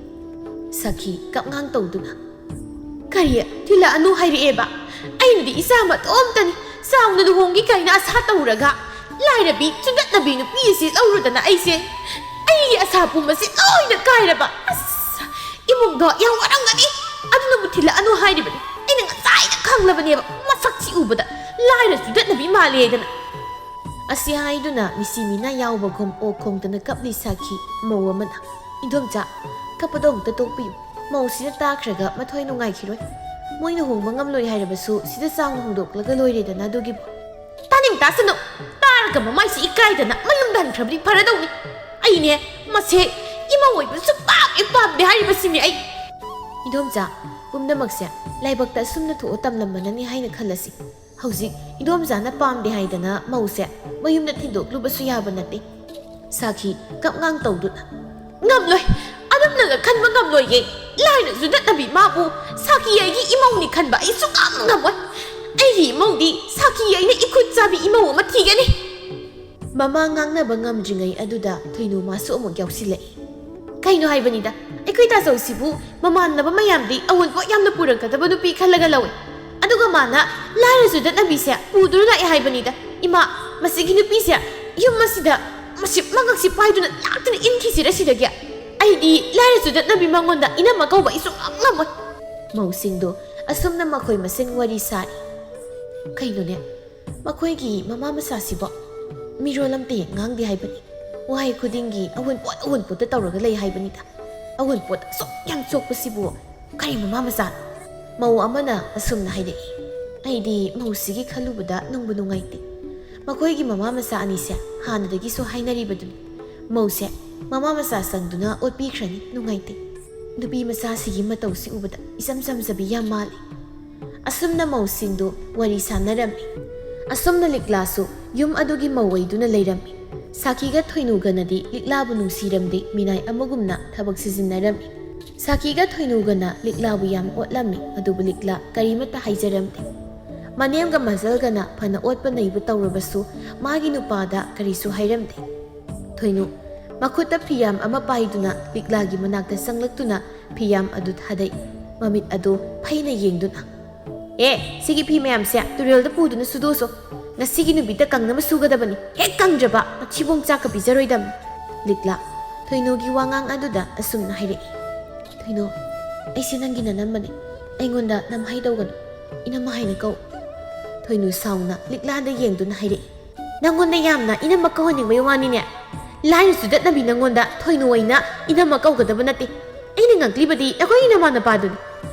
ꯁꯥꯈꯤ ꯀꯞꯉꯥꯡ ꯇꯧꯗꯨꯅ, "ꯀꯔꯤ? ꯊꯤꯜꯂꯛꯑꯅꯨ ꯍꯥꯏꯔꯛꯑꯦꯕ? ꯑꯩꯅꯗꯤ ꯏꯆꯥ ꯃꯇꯣꯝꯇꯅꯤ, ꯆꯥꯎꯅ ꯂꯨꯍꯣꯡꯒꯦ ꯀꯥꯏꯅ ꯑꯁꯥ ꯇꯧꯔꯒ, ꯂꯥꯏꯔꯕꯤ ꯆꯨꯗꯠꯅꯕꯤ ꯅꯨꯄꯤ ꯑꯁꯤ ꯂꯧꯔꯨꯗꯅ ꯑꯩꯁꯦ, ꯑꯩꯒꯤ ꯑꯁꯥ ꯄꯨꯝꯕꯁꯤ ꯂꯣꯏꯅ ꯀꯥꯏꯔꯕ꯫ ꯑꯁ, ꯏꯃꯨꯡꯗꯣ ꯌꯥꯝ ꯋꯥꯔꯝꯒꯅꯤ, ꯑꯗꯨꯅꯕꯨ ꯊꯤꯜꯂꯛꯑꯅꯨ ꯍꯥꯏꯔꯤꯕꯅꯤ꯫ ꯑꯩꯅ ꯉꯁꯥꯏꯅ ꯈꯪꯂꯕꯅꯦꯕ, ꯃꯁꯛꯁꯤ ꯎꯕꯗ ꯂꯥꯏꯔ ꯆꯨꯗꯠꯅꯕꯤ ꯃꯥꯜꯂꯦ ꯍꯥꯏꯗꯅ꯫" ꯑꯁꯤ ꯍꯥꯏꯗꯨꯅ ꯃꯤꯁꯤ ꯃꯤꯅꯥ ꯌꯥꯎꯕꯒꯨꯝ ꯑꯣꯛ ꯈꯣꯡꯗꯅ ꯀꯞꯂꯤ ꯁꯥꯈꯤ ꯃꯧ ꯑꯃꯅ꯫ "ꯏꯗꯣꯝꯆꯥ, ꯀꯞꯄꯗꯣ ꯑꯃꯨꯛꯇ ꯇꯣꯛꯄꯤꯌꯨ꯫ ꯃꯧꯁꯤꯅ ꯇꯥꯈ꯭ꯔꯒ ꯃꯊ꯭ꯋꯥꯏ ꯅꯨꯡꯉꯥꯏꯈꯤꯔꯣꯏ꯫ ꯃꯣꯏꯅ ꯍꯣꯡꯕ ꯉꯝꯂꯣꯏ ꯍꯥꯏꯔꯕꯁꯨ ꯁꯤꯗ ꯆꯥꯎꯅ ꯍꯣꯡꯗꯣꯛꯂꯒ ꯂꯣꯏꯔꯦꯗꯅ ꯑꯗꯨꯒꯤꯕꯨ꯫" "ꯇꯥꯅꯤꯡ ꯇꯥꯁꯅꯨ꯫ ꯇꯥꯔꯒ ꯃꯃꯥꯏꯁꯤ ꯏꯀꯥꯏꯗꯅ ꯃꯌꯨꯝꯗ ꯍꯟꯈ꯭ꯔꯕꯗꯤ ꯐꯔꯗꯧꯅꯤ꯫ ꯑꯩꯅꯦ, ꯃꯁꯦ ꯏꯃꯧ ꯑꯣꯏꯕ ꯁꯨꯛꯄꯥꯝ ꯍꯦꯛ ꯄꯥꯝꯗꯦ ꯍꯥꯏꯔꯤꯕꯁꯤꯅꯤ ꯑꯩ꯫" "ꯏꯗꯣꯝꯆꯥ, ꯄꯨꯝꯅꯃꯛꯁꯦ ꯂꯥꯏꯕꯛꯇ ꯑꯁꯨꯝꯅ ꯊꯣꯛꯑ ꯇꯝꯂꯝꯕꯅꯅꯤ ꯍꯥꯏꯅ ꯈꯜꯂꯁꯤ꯫ ꯍꯧꯖꯤꯛ ꯏꯗꯣꯝꯆꯥꯅ ꯄꯥꯝꯗꯦ ꯍꯥꯏꯗꯅ ꯃꯧꯁꯦ ꯃꯌꯨꯝꯗ ꯊꯤꯟꯗꯣꯛꯂꯨꯕꯁꯨ ꯌꯥꯕ ꯅꯠꯇꯦ꯫" ꯁꯥꯈꯤ ꯀꯞꯉꯥꯡ ꯇꯧꯗꯨꯅ, "ꯉꯝꯂꯣꯏ, ꯑꯗꯨꯝꯅꯒ ꯈꯟꯕ ꯉꯝꯂꯣꯏꯌꯦ꯫ ꯂꯥꯏꯔ ꯆꯨꯗꯠꯅꯕꯤ ꯃꯥꯕꯨ ꯁꯥꯈꯤ ꯑꯩꯒꯤ ꯏꯃꯧꯅꯤ ꯈꯟꯕ ꯑꯩ ꯁꯨꯛꯉꯝ ꯉꯝꯃꯣꯏ꯫ ꯑꯩꯒꯤ ꯏꯃꯧꯗꯤ ꯁꯥꯈꯤ ꯑꯩꯅ ꯏꯈꯨꯠ ꯆꯥꯕꯤ ꯏꯃꯧ ꯑꯃ ꯊꯤꯒꯅꯤ꯫" ꯃꯃꯥ ꯉꯥꯡꯅꯕ ꯉꯝꯗ꯭ꯔꯤꯉꯩ ꯑꯗꯨꯗ ꯊꯣꯏꯅꯨ ꯃꯥꯁꯨ ꯑꯃꯨꯛ ꯌꯥꯎꯁꯤꯜꯂꯛꯏ꯫ "ꯀꯩꯅꯣ ꯍꯥꯏꯕꯅꯤꯗ, ꯑꯩꯈꯣꯏ ꯇꯥꯆꯧꯁꯤꯕꯨ ꯃꯃꯥꯟꯅꯕ ꯃꯌꯥꯝꯗꯤ ꯑꯋꯨꯟꯄꯣꯠ ꯌꯥꯝꯅ ꯄꯨꯔꯛꯀꯗꯕ ꯅꯨꯄꯤ ꯈꯜꯂꯒ ꯂꯧꯏ꯫ ꯑꯗꯨꯒ ꯃꯥꯅ ꯂꯥꯏꯔ ꯆꯨꯗꯠꯅꯕꯤꯁꯦ ꯄꯨꯗꯨꯅ ꯂꯥꯛꯑꯦ ꯍꯥꯏꯕꯅꯤꯗ꯫ ꯏꯃꯥ, ꯃꯁꯤꯒꯤ ꯅꯨꯄꯤꯁꯦ ꯌꯨꯝ ꯑꯁꯤꯗ ꯃꯁꯤꯞ ꯃꯉꯛꯁꯤ ꯄꯥꯏꯗꯨꯅ ꯂꯥꯛꯇꯨꯅ ꯏꯟꯈꯤꯁꯤꯔ ꯁꯤꯗꯒꯤ? ꯑꯩꯗꯤ ꯂꯥꯏꯔ ꯆꯨꯗꯠꯅꯕꯤ ꯃꯉꯣꯟꯗ ꯏꯅꯝꯃ ꯀꯧꯕ ꯑꯩ ꯁꯨꯛꯉꯝ ꯉꯝꯃꯣꯏ꯫" ꯃꯧꯁꯤꯡꯗꯣ ꯑꯁꯨꯝꯅ ꯃꯈꯣꯏ ꯃꯁꯦꯟ ꯋꯥꯔꯤ ꯁꯥꯔꯤ꯫ ꯀꯩꯅꯣꯅꯦ, ꯃꯈꯣꯏꯒꯤ ꯃꯃꯥ ꯃꯆꯥꯁꯤꯕꯣ ꯃꯤꯔꯣꯜ ꯑꯝꯇ ꯍꯦꯛ ꯉꯥꯡꯗꯦ ꯍꯥꯏꯕꯅꯤ꯫ ꯋꯥꯍꯩ ꯈꯨꯗꯤꯡꯒꯤ ꯑꯋꯨꯟꯄꯣꯠ ꯑꯋꯨꯟꯄꯣꯠꯇ ꯇꯧꯔꯒ ꯂꯩ ꯍꯥꯏꯕꯅꯤꯗ꯫ ꯑꯋꯨꯟꯄꯣꯠ ꯑꯁꯨꯛ ꯌꯥꯝ ꯆꯣꯛꯄꯁꯤꯕꯨ ꯀꯔꯤ ꯃꯃꯥ ꯃꯆꯥꯅꯣ? ꯃꯧ ꯑꯃꯅ ꯑꯁꯨꯝꯅ ꯍꯥꯏꯔꯛꯏ, "ꯑꯩꯗꯤ ꯃꯧꯁꯤꯒꯤ ꯈꯜꯂꯨꯕꯗ ꯅꯨꯡꯕꯨ ꯅꯨꯡꯉꯥꯏꯇꯦ꯫ ꯃꯈꯣꯏꯒꯤ ꯃꯃꯥ ꯃꯆꯥ ꯑꯅꯤꯁꯦ ꯍꯥꯟꯅꯗꯒꯤꯁꯨ ꯍꯥꯏꯅꯔꯤꯕꯗꯨꯅꯤ꯫ ꯃꯧꯁꯦ ꯃꯃꯥ ꯃꯆꯥ ꯆꯪꯗꯨꯅ ꯑꯣꯠꯄꯤꯈ꯭ꯔꯅꯤ, ꯅꯨꯡꯉꯥꯏꯇꯦ꯫ ꯅꯨꯄꯤ ꯃꯆꯥꯁꯤꯒꯤ ꯃꯇꯧꯁꯤ ꯎꯕꯗ ꯏꯆꯝ ꯆꯝꯖꯕꯤ ꯌꯥꯝ ꯃꯥꯜꯂꯤ꯫" ꯑꯁꯨꯝꯅ ꯃꯧꯁꯤꯡꯗꯨ ꯋꯥꯔꯤ ꯁꯥꯟꯅꯔꯝꯃꯤ꯫ ꯑꯁꯨꯝꯅ ꯂꯤꯛꯂꯥꯁꯨ ꯌꯨꯝ ꯑꯗꯨꯒꯤ ꯃꯧ ꯑꯣꯏꯗꯨꯅ ꯂꯩꯔꯝꯃꯤ꯫ ꯁꯥꯈꯤꯒ ꯊꯣꯏꯅꯨꯒꯅꯗꯤ ꯂꯤꯛꯂꯥꯕꯨ ꯅꯨꯡꯁꯤꯔꯝꯗꯦ, ꯃꯤꯅꯥꯏ ꯑꯃꯒꯨꯝꯅ ꯊꯕꯛ ꯁꯤꯖꯤꯟꯅꯔꯝꯃꯤ꯫ ꯁꯥꯈꯤꯒ ꯊꯣꯏꯅꯨꯒꯅ ꯂꯤꯛꯂꯥꯕꯨ ꯌꯥꯝ ꯑꯣꯠꯂꯝꯃꯤ, ꯑꯗꯨꯕꯨ ꯂꯤꯛꯂꯥ ꯀꯔꯤꯃꯠꯇ ꯍꯥꯏꯖꯔꯝꯗꯦ꯫ ꯃꯅꯦꯝꯒ ꯃꯖꯜꯒꯅ ꯐꯅ ꯑꯣꯠꯄ ꯅꯩꯕ ꯇꯧꯔꯕꯁꯨ ꯃꯥꯒꯤ ꯅꯨꯄꯥꯗ ꯀꯔꯤꯁꯨ ꯍꯥꯏꯔꯝꯗꯦ꯫ ꯊꯣꯏꯅꯨ ꯃꯈꯨꯠꯇ ꯐꯤꯌꯥꯝ ꯑꯃ ꯄꯥꯏꯗꯨꯅ ꯂꯤꯛꯂꯥꯒꯤ ꯃꯅꯥꯛꯇ ꯆꯪꯂꯛꯇꯨꯅ ꯐꯤꯌꯥꯝ ꯑꯗꯨ ꯊꯥꯗꯩ꯫ ꯃꯃꯤꯠ ꯑꯗꯨ ꯐꯩꯅ ꯌꯦꯡꯗꯨꯅ, "ꯑꯦ, ꯁꯤꯒꯤ ꯐꯤ ꯃꯌꯥꯝꯁꯦ ꯇꯨꯔꯦꯜꯗ ꯄꯨꯗꯨꯅ ꯁꯨꯗꯣꯛꯁꯣ꯫ ꯉꯁꯤꯒꯤ ꯅꯨꯃꯤꯠꯇ ꯀꯪꯅꯕ ꯁꯨꯒꯗꯕꯅꯤ꯫ ꯍꯦꯛ ꯀꯪꯗ꯭ꯔꯕ ꯃꯊꯤꯕꯣꯡ ꯆꯥꯛꯀ ꯄꯤꯖꯔꯣꯏꯗꯕꯅꯤ꯫" ꯂꯤꯛꯂꯥ ꯊꯣꯏꯅꯨꯒꯤ ꯋꯥꯉꯥꯡ ꯑꯗꯨꯗ ꯑꯁꯨꯝꯅ ꯍꯥꯏꯔꯛꯏ, "ꯊꯣꯏꯅꯨ, ꯑꯩꯁꯦ ꯅꯪꯒꯤ ꯅꯅꯝꯃꯅꯤ꯫ ꯑꯩꯉꯣꯟꯗ ꯅꯝꯍꯩ ꯇꯧꯒꯅꯨ꯫ ꯏꯅꯝꯃ ꯍꯥꯏꯅ ꯀꯧ꯫" ꯊꯣꯏꯅꯨ ꯁꯥꯎꯅ ꯂꯤꯛꯂꯥꯗ ꯌꯦꯡꯗꯨꯅ ꯍꯥꯏꯔꯛꯏ, "ꯅꯪꯉꯣꯟꯗ ꯌꯥꯝꯅ ꯏꯅꯝꯃ ꯀꯧꯍꯟꯅꯤꯡꯕꯩ ꯋꯥꯅꯤꯅꯦ꯫ ꯂꯥꯏꯔ ꯆꯨꯗꯠꯅꯕꯤ ꯅꯪꯉꯣꯟꯗ ꯊꯣꯏꯅꯨ ꯑꯣꯏꯅ ꯏꯅꯝꯃ ꯀꯧꯒꯗꯕ ꯅꯠꯇꯦ꯫ ꯑꯩꯅ ꯉꯛꯂꯤꯕꯗꯤ ꯅꯈꯣꯏꯒꯤ ꯅꯃꯥ ꯅꯄꯥꯗꯨꯅꯤ꯫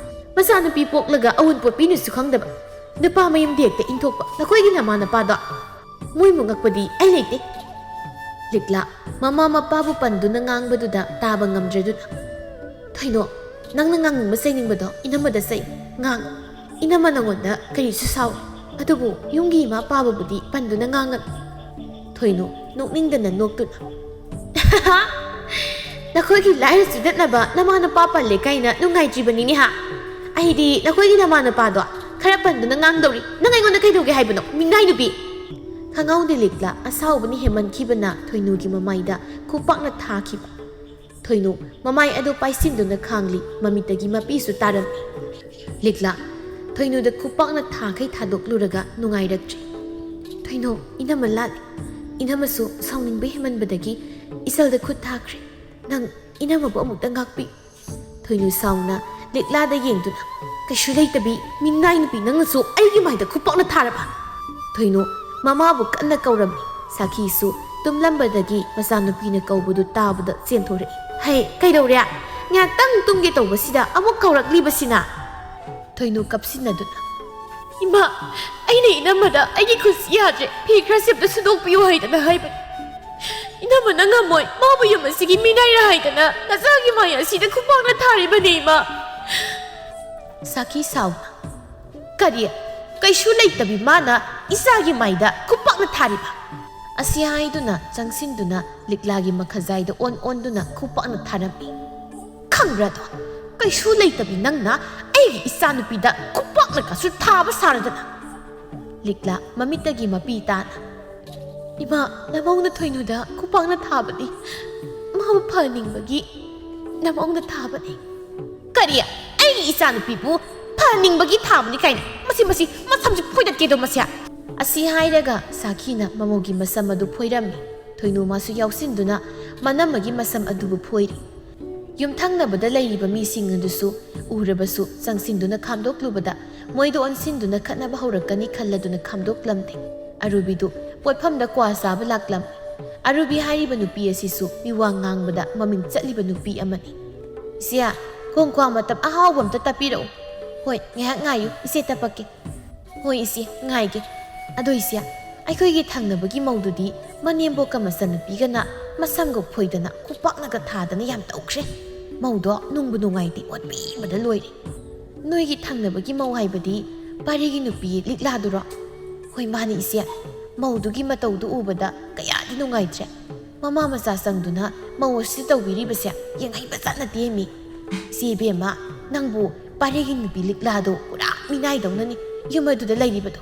ꯃꯆꯥꯅꯨꯄꯤ ꯄꯣꯛꯂꯒ ꯑꯋꯨꯟꯄꯣꯠꯄꯤꯅꯁꯨ ꯈꯪꯗꯕ ꯅꯨꯄꯥ ꯃꯌꯨꯝꯗ ꯍꯦꯛꯇ ꯏꯟꯊꯣꯛꯄ ꯅꯈꯣꯏꯒꯤ ꯅꯃꯥ ꯅꯄꯥꯗꯣ ꯃꯣꯏꯕꯨ ꯉꯛꯄꯗꯤ ꯑꯩ ꯂꯩꯇꯦ꯫" ꯂꯤꯛꯂꯥ ꯃꯃꯥ ꯃꯄꯥꯕꯨ ꯄꯟꯗꯨꯅ ꯉꯥꯡꯕꯗꯨꯗ ꯇꯥꯕ ꯉꯝꯗ꯭ꯔꯗꯨꯅ, "ꯊꯣꯏꯅꯣ, ꯅꯪꯅ ꯉꯥꯡꯅꯤꯡꯕ ꯆꯩꯅꯤꯡꯕꯗꯣ ꯏꯅꯝꯃꯗ ꯆꯩ, ꯉꯥꯡ꯫ ꯏꯅꯝꯃ ꯅꯉꯣꯟꯗ ꯀꯔꯤꯁꯨ ꯁꯥꯎ꯫ ꯑꯗꯨꯕꯨ ꯌꯨꯝꯒꯤ ꯏꯃꯥ ꯄꯥꯕꯕꯨꯗꯤ ꯄꯟꯗꯨꯅ ꯉꯥꯡꯒꯅꯨ꯫" ꯊꯣꯏꯅꯨ ꯅꯣꯛꯅꯤꯡꯗꯅ ꯅꯣꯛꯇꯨꯅ, "ꯅꯈꯣꯏꯒꯤ ꯂꯥꯏꯔ ꯆꯨꯗꯠꯅꯕ ꯅꯃꯥ ꯅꯄꯥ ꯄꯜꯂꯦ ꯀꯥꯏꯅ ꯅꯨꯡꯉꯥꯏꯇ꯭ꯔꯤꯕꯅꯤꯅꯦ ꯍꯥ? ꯑꯩꯗꯤ ꯅꯈꯣꯏꯒꯤ ꯅꯃꯥ ꯅꯄꯥꯗꯣ ꯈꯔ ꯄꯟꯗꯨꯅ ꯉꯥꯡꯗꯧꯔꯤ꯫ ꯅꯪ ꯑꯩꯉꯣꯟꯗ ꯀꯩꯗꯧꯒꯦ ꯍꯥꯏꯕꯅꯣ, ꯃꯤꯅꯥꯏ ꯅꯨꯄꯤ?" ꯈꯪꯍꯧꯗꯦ ꯂꯤꯛꯂꯥ ꯑꯁꯥꯎꯕꯅ ꯍꯦꯟꯃꯟꯈꯤꯕꯅ ꯊꯣꯏꯅꯨꯒꯤ ꯃꯃꯥꯏꯗ ꯈꯨꯄꯥꯛꯅ ꯊꯥꯈꯤꯕ꯫ ꯊꯣꯏꯅꯨ ꯃꯃꯥꯏ ꯑꯗꯨ ꯄꯥꯏꯁꯤꯟꯗꯨꯅ ꯈꯥꯡꯂꯤ, ꯃꯃꯤꯠꯇꯒꯤ ꯃꯄꯤꯁꯨ ꯇꯥꯔꯝꯃꯤ꯫ ꯂꯤꯛꯂꯥ ꯊꯣꯏꯅꯨꯗ ꯈꯨꯄꯥꯛꯅ ꯊꯥꯈꯩ ꯊꯥꯗꯣꯛꯂꯨꯔꯒ ꯅꯨꯡꯉꯥꯏꯔꯛꯇ꯭ꯔꯦ꯫ "ꯊꯣꯏꯅꯨ, ꯏꯅꯝꯃ ꯂꯥꯜꯂꯤ꯫ ꯏꯅꯝꯃꯁꯨ ꯁꯥꯎꯅꯤꯡꯕ ꯍꯦꯟꯃꯟꯕꯗꯒꯤ ꯏꯆꯜꯗ ꯈꯨꯠ ꯊꯥꯈ꯭ꯔꯦ꯫ ꯅꯪ ꯏꯅꯝꯃꯕꯨ ꯑꯃꯨꯛꯇ ꯉꯥꯛꯄꯤ꯫" ꯊꯣꯏꯅꯨ ꯁꯥꯎꯅ ꯂꯤꯛꯂꯥꯗ ꯌꯦꯡꯗꯨꯅ, "ꯀꯩꯁꯨ ꯂꯩꯇꯕꯤ ꯃꯤꯅꯥꯏ ꯅꯨꯄꯤ, ꯅꯪꯅꯁꯨ ꯑꯩꯒꯤ ꯃꯥꯏꯗ ꯈꯨꯄꯥꯛꯅ ꯊꯥꯔꯕ?" ꯊꯣꯏꯅꯨ ꯃꯃꯥꯕꯨ ꯀꯟꯅ ꯀꯧꯔꯝꯃꯤ꯫ ꯁꯥꯈꯤꯁꯨ ꯇꯨꯝꯂꯝꯕꯗꯒꯤ ꯃꯆꯥꯅꯨꯄꯤꯅ ꯀꯧꯕꯗꯨ ꯇꯥꯕꯗ ꯆꯦꯟꯊꯣꯔꯛꯏ꯫ "ꯍꯩ, ꯀꯩꯗꯧꯔꯦ? ꯉꯥꯏꯍꯥꯛꯇꯪ ꯇꯨꯝꯒꯦ ꯇꯧꯕꯁꯤꯗ ꯑꯃꯨꯛ ꯀꯧꯔꯛꯂꯤꯕꯁꯤꯅ?" ꯊꯣꯏꯅꯨ ꯀꯞꯁꯤꯟꯅꯗꯨꯅ, "ꯏꯃꯥ, ꯑꯩꯅ ꯏꯅꯝꯃꯗ ꯑꯩꯒꯤ ꯈꯨꯠꯁꯤ ꯌꯥꯗ꯭ꯔꯦ, ꯐꯤ ꯈꯔ ꯁꯦꯝꯇ ꯁꯨꯗꯣꯛꯄꯤꯌꯨ ꯍꯥꯏꯗꯅ ꯍꯥꯏꯕꯅꯤ꯫ ꯏꯅꯝꯃꯅ ꯉꯝꯃꯣꯏ, ꯃꯥꯕꯨ ꯌꯨꯝ ꯑꯁꯤꯒꯤ ꯃꯤꯅꯥꯏꯔꯥ ꯍꯥꯏꯗꯅ ꯅꯆꯥꯒꯤ ꯃꯥꯏ ꯑꯁꯤꯗ ꯈꯨꯄꯥꯛꯅ ꯊꯥꯔꯤꯕꯅꯤ, ꯏꯃꯥ!" ꯁꯥꯈꯤ ꯁꯥꯎꯅ, "ꯀꯔꯤ? ꯀꯩꯁꯨ ꯂꯩꯇꯕꯤ ꯃꯥꯅ ꯏꯆꯥꯒꯤ ꯃꯥꯏꯗ ꯈꯨꯄꯥꯛꯅ ꯊꯥꯔꯤꯕ?" ꯑꯁꯤ ꯍꯥꯏꯗꯨꯅ ꯆꯪꯁꯤꯟꯗꯨꯅ ꯂꯤꯛꯂꯥꯒꯤ ꯃꯈꯖꯥꯏꯗ ꯑꯣꯟ ꯑꯣꯟꯗꯨꯅ ꯈꯨꯄꯥꯛꯅ ꯊꯥꯔꯝꯃꯤ꯫ "ꯈꯪꯕ꯭ꯔꯥꯗꯣ? ꯀꯩꯁꯨ ꯂꯩꯇꯕꯤ ꯅꯪꯅ ꯑꯩꯒꯤ ꯏꯆꯥꯅꯨꯄꯤꯗ ꯈꯨꯄꯥꯛꯅ ꯀꯁꯨ ꯊꯥꯕ ꯁꯥꯔꯗꯅ!" ꯂꯤꯛꯂꯥ ꯃꯃꯤꯠꯇꯒꯤ ꯃꯄꯤ ꯇꯥꯅ, "ꯏꯃꯥ, ꯅꯃꯧꯅ ꯊꯣꯏꯅꯨꯗ ꯈꯨꯄꯥꯛꯅ ꯊꯥꯕꯅꯤ꯫ ꯃꯥꯕꯨ ꯐꯍꯟꯅꯤꯡꯕꯒꯤ ꯅꯃꯧꯅ ꯊꯥꯕꯅꯤ꯫" "ꯀꯔꯤ? ꯑꯩꯒꯤ ꯏꯆꯥꯅꯨꯄꯤꯕꯨ ꯐꯍꯟꯅꯤꯡꯕꯒꯤ ꯊꯥꯕꯅꯤ ꯀꯥꯏꯅ? ꯃꯁꯤ, ꯃꯁꯤ, ꯃꯁꯝꯁꯤ ꯐꯣꯏꯗꯠꯀꯦꯗꯣ ꯃꯁꯤ!" ꯑꯁꯤ ꯍꯥꯏꯔꯒ ꯁꯥꯈꯤꯅ ꯃꯃꯧꯒꯤ ꯃꯁꯝ ꯑꯗꯨ ꯐꯣꯏꯔꯝꯃꯤ꯫ ꯊꯣꯏꯅꯨ ꯃꯥꯁꯨ ꯌꯥꯎꯁꯤꯟꯗꯨꯅ ꯃꯅꯝꯃꯒꯤ ꯃꯁꯝ ꯑꯗꯨꯕꯨ ꯐꯣꯏꯔꯤ꯫ ꯌꯨꯝꯊꯪꯅꯕꯗ ꯂꯩꯔꯤꯕ ꯃꯤꯁꯤꯡ ꯑꯗꯨꯁꯨ ꯎꯔꯕꯁꯨ ꯆꯪꯁꯤꯟꯗꯨꯅ ꯈꯥꯝꯗꯣꯛꯂꯨꯕꯗ ꯃꯣꯏꯗ ꯑꯣꯟꯁꯤꯟꯗꯨꯅ ꯈꯠꯅꯕ ꯍꯧꯔꯛꯀꯅꯤ ꯈꯜꯂꯗꯨꯅ ꯈꯥꯝꯗꯣꯛꯂꯝꯗꯦ꯫ ꯑꯔꯨꯕꯤꯗꯨ ꯄꯣꯠꯐꯝꯗ ꯀ꯭ꯋꯥ ꯆꯥꯕ ꯂꯥꯛꯂꯝꯃꯤ꯫ ꯑꯔꯨꯕꯤ ꯍꯥꯏꯔꯤꯕ ꯅꯨꯄꯤ ꯑꯁꯤꯁꯨ ꯃꯤꯋꯥ ꯉꯥꯡꯕꯗ ꯃꯃꯤꯡ ꯆꯠꯂꯤꯕ ꯅꯨꯄꯤ ꯑꯃꯅꯤ꯫ "ꯏꯆꯦ, ꯀꯣꯡ ꯀ꯭ꯋꯥ ꯃꯇꯞ ꯑꯍꯥꯎꯕ ꯑꯝꯇ ꯇꯞꯄꯤꯔꯛꯎ꯫" "ꯍꯣꯏ, ꯉꯥꯏꯍꯥꯛ ꯉꯥꯏꯌꯨ, ꯏꯆꯦ ꯇꯞꯄꯛꯀꯦ꯫" "ꯍꯣꯏ ꯏꯆꯦ, ꯉꯥꯏꯒꯦ꯫ ꯑꯗꯣ ꯏꯆꯦ, ꯑꯩꯈꯣꯏꯒꯤ ꯊꯪꯅꯕꯒꯤ ꯃꯧꯗꯨꯗꯤ ꯃꯅꯦꯝꯕꯣꯛꯀ ꯃꯆꯟꯅꯨꯄꯤꯒꯅ ꯃꯁꯝꯒ ꯐꯣꯏꯗꯅ ꯈꯨꯄꯥꯛꯅꯒ ꯊꯥꯗꯅ ꯌꯥꯝ ꯇꯧꯈ꯭ꯔꯦ꯫ ꯃꯧꯗꯣ ꯅꯨꯡꯕꯨ ꯅꯨꯡꯉꯥꯏꯇꯦ, ꯑꯣꯠꯄꯤꯕꯗ ꯂꯣꯏꯔꯦ꯫ ꯅꯣꯏꯒꯤ ꯊꯪꯅꯕꯒꯤ ꯃꯧ ꯍꯥꯏꯕꯗꯤ ꯄꯥꯔꯤꯒꯤ ꯅꯨꯄꯤ ꯂꯤꯛꯂꯥꯗꯨꯔꯣ?" "ꯍꯣꯏ, ꯃꯥꯅꯤ ꯏꯆꯦ꯫ ꯃꯧꯗꯨꯒꯤ ꯃꯇꯧꯗꯨ ꯎꯕꯗ ꯀꯌꯥꯗꯤ ꯅꯨꯡꯉꯥꯏꯇ꯭ꯔꯦ꯫ ꯃꯃꯥ ꯃꯆꯥ ꯆꯪꯗꯨꯅ ꯃꯧ ꯑꯁꯤ ꯇꯧꯕꯤꯔꯤꯕꯁꯦ ꯌꯦꯡꯍꯩꯕꯖꯥꯠ ꯅꯠꯇꯦ ꯃꯤ꯫ ꯏꯆꯦ ꯏꯕꯦꯝꯃ, ꯅꯪꯕꯨ ꯄꯥꯔꯤꯒꯤ ꯅꯨꯄꯤ ꯂꯤꯛꯂꯥꯗꯣ ꯄꯨꯔꯥ ꯃꯤꯅꯥꯏꯗꯧꯅꯅꯤ ꯌꯨꯝ ꯑꯗꯨꯗ ꯂꯩꯔꯤꯕꯗꯣ꯫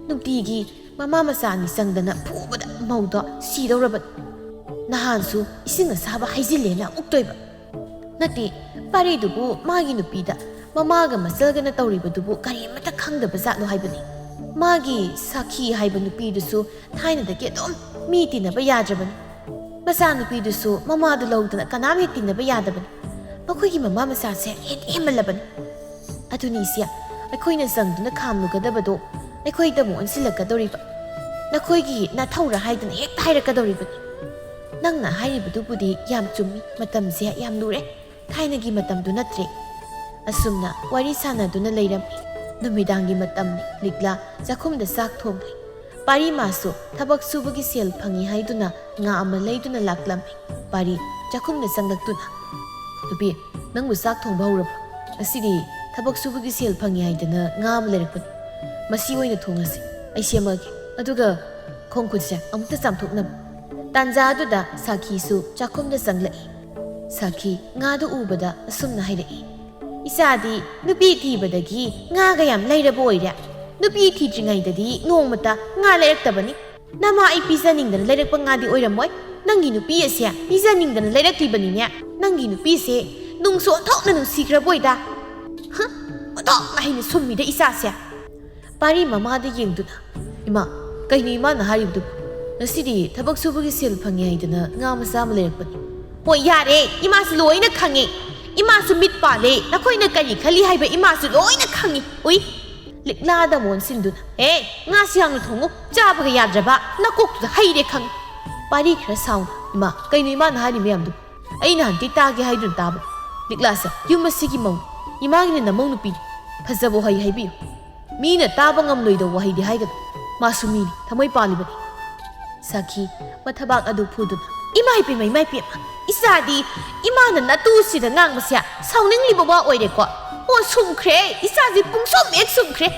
ꯅꯨꯡꯇꯤꯒꯤ ꯃꯃꯥ ꯃꯆꯥ ꯑꯅꯤ ꯆꯪꯗꯅ ꯐꯨꯕꯗ ꯃꯧꯗꯣ ꯁꯤꯗꯧꯔꯕꯅꯤ꯫ ꯅꯍꯥꯟꯁꯨ ꯏꯁꯤꯡ ꯑꯁꯥꯕ ꯍꯩꯖꯤꯜꯂꯦꯅ ꯑꯃꯨꯛ ꯇꯣꯏꯕ꯫ ꯅꯠꯇꯦ, ꯄꯥꯔꯤꯗꯨꯕꯨ ꯃꯥꯒꯤ ꯅꯨꯄꯤꯗ ꯃꯃꯥꯒ ꯃꯆꯜꯒꯅ ꯇꯧꯔꯤꯕꯗꯨꯕꯨ ꯀꯔꯤ ꯑꯃꯠꯇ ꯈꯪꯗꯕ ꯖꯥꯠꯅꯣ ꯍꯥꯏꯕꯅꯤ꯫ ꯃꯥꯒꯤ ꯁꯥꯈꯤ ꯍꯥꯏꯕ ꯅꯨꯄꯤꯗꯨꯁꯨ ꯊꯥꯏꯅꯗꯒꯤ ꯑꯗꯨꯝ ꯃꯤ ꯇꯤꯟꯅꯕ ꯌꯥꯗ꯭ꯔꯕꯅꯤ꯫ ꯃꯆꯥꯅꯨꯄꯤꯗꯨꯁꯨ ꯃꯃꯥꯗꯨ ꯂꯧꯗꯅ ꯀꯅꯥꯝ ꯍꯦꯛ ꯇꯤꯟꯅꯕ ꯌꯥꯗꯕꯅꯤ꯫ ꯃꯈꯣꯏꯒꯤ ꯃꯃꯥ ꯃꯆꯥꯁꯦ ꯍꯦꯟꯗꯤ ꯍꯦꯟꯃꯜꯂꯕꯅꯤ꯫ ꯑꯗꯨꯅꯤ ꯏꯆꯦ, ꯑꯩꯈꯣꯏꯅ ꯆꯪꯗꯨꯅ ꯈꯥꯝꯂꯨꯒꯗꯕꯗꯣ ꯑꯩꯈꯣꯏꯗ ꯑꯃꯨꯛ ꯑꯣꯟꯁꯤꯜꯂꯛꯀꯗꯧꯔꯤꯕ꯫ ꯅꯈꯣꯏꯒꯤ ꯅꯊꯧꯔ ꯍꯥꯏꯗꯨꯅ ꯍꯦꯛꯇ ꯍꯥꯏꯔꯛꯀꯗꯧꯔꯤꯕꯅꯤ꯫ ꯅꯪꯅ ꯍꯥꯏꯔꯤꯕꯗꯨꯕꯨꯗꯤ ꯌꯥꯝ ꯆꯨꯝꯃꯤ, ꯃꯇꯝꯁꯦ ꯌꯥꯝ ꯂꯨꯔꯦ꯫ ꯊꯥꯏꯅꯒꯤ ꯃꯇꯝꯗꯨ ꯅꯠꯇ꯭ꯔꯦ꯫ ꯑꯁꯨꯝꯅ ꯋꯥꯔꯤ ꯁꯥꯟꯅꯗꯨꯅ ꯂꯩꯔꯝꯃꯤ꯫ ꯅꯨꯃꯤꯗꯥꯡꯒꯤ ꯃꯇꯝꯅꯤ꯫ ꯂꯤꯛꯂꯥ ꯆꯥꯛꯈꯨꯝꯗ ꯆꯥꯛ ꯊꯣꯡꯂꯤ꯫ ꯄꯥꯔꯤꯃꯥꯁꯨ ꯊꯕꯛ ꯁꯨꯕꯒꯤ ꯁꯦꯜ ꯐꯪꯏ ꯍꯥꯏꯗꯨꯅ ꯉꯥ ꯑꯃ ꯂꯩꯗꯨꯅ ꯂꯥꯛꯂꯝꯃꯤ꯫ ꯄꯥꯔꯤ ꯆꯥꯛꯈꯨꯝꯗ ꯆꯪꯂꯛꯇꯨꯅ, "ꯅꯨꯄꯤ, ꯅꯪꯕꯨ ꯆꯥꯛ ꯊꯣꯡꯕ ꯍꯧꯔꯕ? ꯉꯁꯤꯗꯤ ꯊꯕꯛ ꯁꯨꯕꯒꯤ ꯁꯦꯜ ꯐꯪꯏ ꯍꯥꯏꯗꯅ ꯉꯥ ꯑꯃ ꯂꯩꯔꯛꯄꯅꯤ꯫ ꯃꯁꯤ ꯑꯣꯏꯅ ꯊꯣꯡꯉꯁꯤ꯫ ꯑꯩ ꯁꯦꯝꯃꯒꯦ꯫ ꯑꯗꯨꯒ ꯈꯣꯡ ꯈꯨꯠꯁꯦ ꯑꯃꯨꯛꯇ ꯆꯥꯝꯊꯣꯛꯅꯕ꯫" ꯇꯥꯟꯖꯥꯗꯨꯗ ꯁꯥꯈꯤꯁꯨ ꯆꯥꯛꯈꯨꯝꯗ ꯆꯪꯂꯛꯏ꯫ ꯁꯥꯈꯤ ꯉꯥꯗꯨ ꯎꯕꯗ ꯑꯁꯨꯝꯅ ꯍꯥꯏꯔꯛꯏ, "ꯏꯆꯥꯗꯤ ꯅꯨꯄꯤ ꯊꯤꯕꯗꯒꯤ ꯉꯥꯒ ꯌꯥꯝ ꯂꯩꯔꯕ ꯑꯣꯏꯔꯦ꯫ ꯅꯨꯄꯤ ꯊꯤꯗ꯭ꯔꯤꯉꯩꯗꯗꯤ ꯅꯣꯡꯃꯇ ꯉꯥ ꯂꯩꯔꯛꯇꯕꯅꯤ꯫ ꯅꯃꯥ ꯑꯩ ꯄꯤꯖꯅꯤꯡꯗꯅ ꯂꯩꯔꯛꯄ ꯉꯥꯗꯤ ꯑꯣꯏꯔꯝꯃꯣꯏ꯫ ꯅꯪꯒꯤ ꯅꯨꯄꯤ ꯑꯁꯦ ꯄꯤꯖꯅꯤꯡꯗꯅ ꯂꯩꯔꯛꯂꯤꯕꯅꯤꯅꯦ꯫ ꯅꯪꯒꯤ ꯅꯨꯄꯤꯁꯦ ꯅꯨꯡꯁꯨ ꯑꯣꯟꯊꯣꯛꯅ ꯅꯨꯡꯁꯤꯈ꯭ꯔꯕ ꯑꯣꯏꯗ꯫ ꯍ, ꯑꯣꯟꯊꯣꯛꯅ ꯍꯩꯅ ꯁꯨꯝꯃꯤꯗ ꯏꯆꯥꯁꯦ꯫" ꯄꯥꯔꯤ ꯃꯃꯥꯗ ꯌꯦꯡꯗꯨꯅ, "ꯏꯃꯥ, ꯀꯩꯅꯣ ꯏꯃꯥꯅ ꯍꯥꯏꯔꯤꯕꯗꯨꯕꯨ? ꯉꯁꯤꯗꯤ ꯊꯕꯛ ꯁꯨꯕꯒꯤ ꯁꯦꯜ ꯐꯪꯉꯦ ꯍꯥꯏꯗꯅ ꯉꯥ ꯃꯆꯥ ꯑꯃ ꯂꯩꯔꯛꯄꯅꯤ꯫" "ꯍꯣꯏ, ꯌꯥꯔꯦ, ꯏꯃꯥꯁꯨ ꯂꯣꯏꯅ ꯈꯪꯉꯦ꯫ ꯏꯃꯥꯁꯨ ꯃꯤꯠ ꯄꯥꯜꯂꯦ꯫ ꯅꯈꯣꯏꯅ ꯀꯔꯤ ꯈꯜꯂꯤ ꯍꯥꯏꯕ ꯏꯃꯥꯁꯨ ꯂꯣꯏꯅ ꯈꯪꯉꯤ꯫ ꯎꯏ꯫" ꯂꯤꯛꯂꯥꯗ ꯑꯣꯟꯁꯤꯟꯗꯨꯅ, "ꯑꯦ, ꯉꯥꯁꯤ ꯌꯥꯝꯅ ꯊꯣꯡꯉꯨ꯫ ꯆꯥꯕꯒ ꯌꯥꯗ꯭ꯔꯕ ꯅꯀꯣꯛꯇꯨꯗ ꯍꯩꯔꯦ ꯈꯪꯉꯤ꯫" ꯄꯥꯔꯤ ꯈꯔ ꯁꯥꯎꯅ, "ꯏꯃꯥ, ꯀꯩꯅꯣ ꯏꯃꯥꯅ ꯍꯥꯏꯔꯤ ꯃꯌꯥꯝꯗꯨꯕꯨ? ꯑꯩꯅ ꯍꯟꯇꯤ ꯇꯥꯒꯦ ꯍꯥꯏꯗꯨꯅ ꯇꯥꯕ꯫ ꯂꯤꯛꯂꯥꯁꯦ ꯌꯨꯝ ꯑꯁꯤꯒꯤ ꯃꯧ, ꯏꯃꯥꯒꯤꯅ ꯅꯃꯧ ꯅꯨꯄꯤꯅꯤ꯫ ꯐꯖꯕ ꯋꯥꯍꯩ ꯍꯥꯏꯕꯤꯌꯨ꯫ ꯃꯤꯅ ꯇꯥꯕ ꯉꯝꯂꯣꯏꯗꯧꯕ ꯋꯥꯍꯩꯗꯤ ꯍꯥꯏꯒꯅꯨ꯫ ꯃꯥꯁꯨ ꯃꯤꯅꯤ, ꯊꯃꯣꯏ ꯄꯥꯜꯂꯤꯕꯅꯤ꯫" ꯁꯥꯈꯤ ꯃꯊꯕꯥꯛ ꯑꯗꯨ ꯐꯨꯗꯨꯅ, "ꯏꯃꯥ ꯏꯄꯦꯝꯃ, ꯏꯃꯥ ꯏꯄꯦꯝꯃ, ꯏꯆꯥꯗꯤ ꯏꯃꯥꯅ ꯅꯇꯨꯁꯤꯗ ꯉꯥꯡꯕꯁꯦ ꯁꯥꯎꯅꯤꯡꯂꯤꯕ ꯋꯥ ꯑꯣꯏꯔꯦꯀꯣ꯫ ꯑꯣ, ꯁꯨꯝꯈ꯭ꯔꯦ, ꯏꯆꯥꯁꯤ ꯄꯨꯡꯁꯨꯝ ꯍꯦꯛ ꯁꯨꯝꯈ꯭ꯔꯦ꯫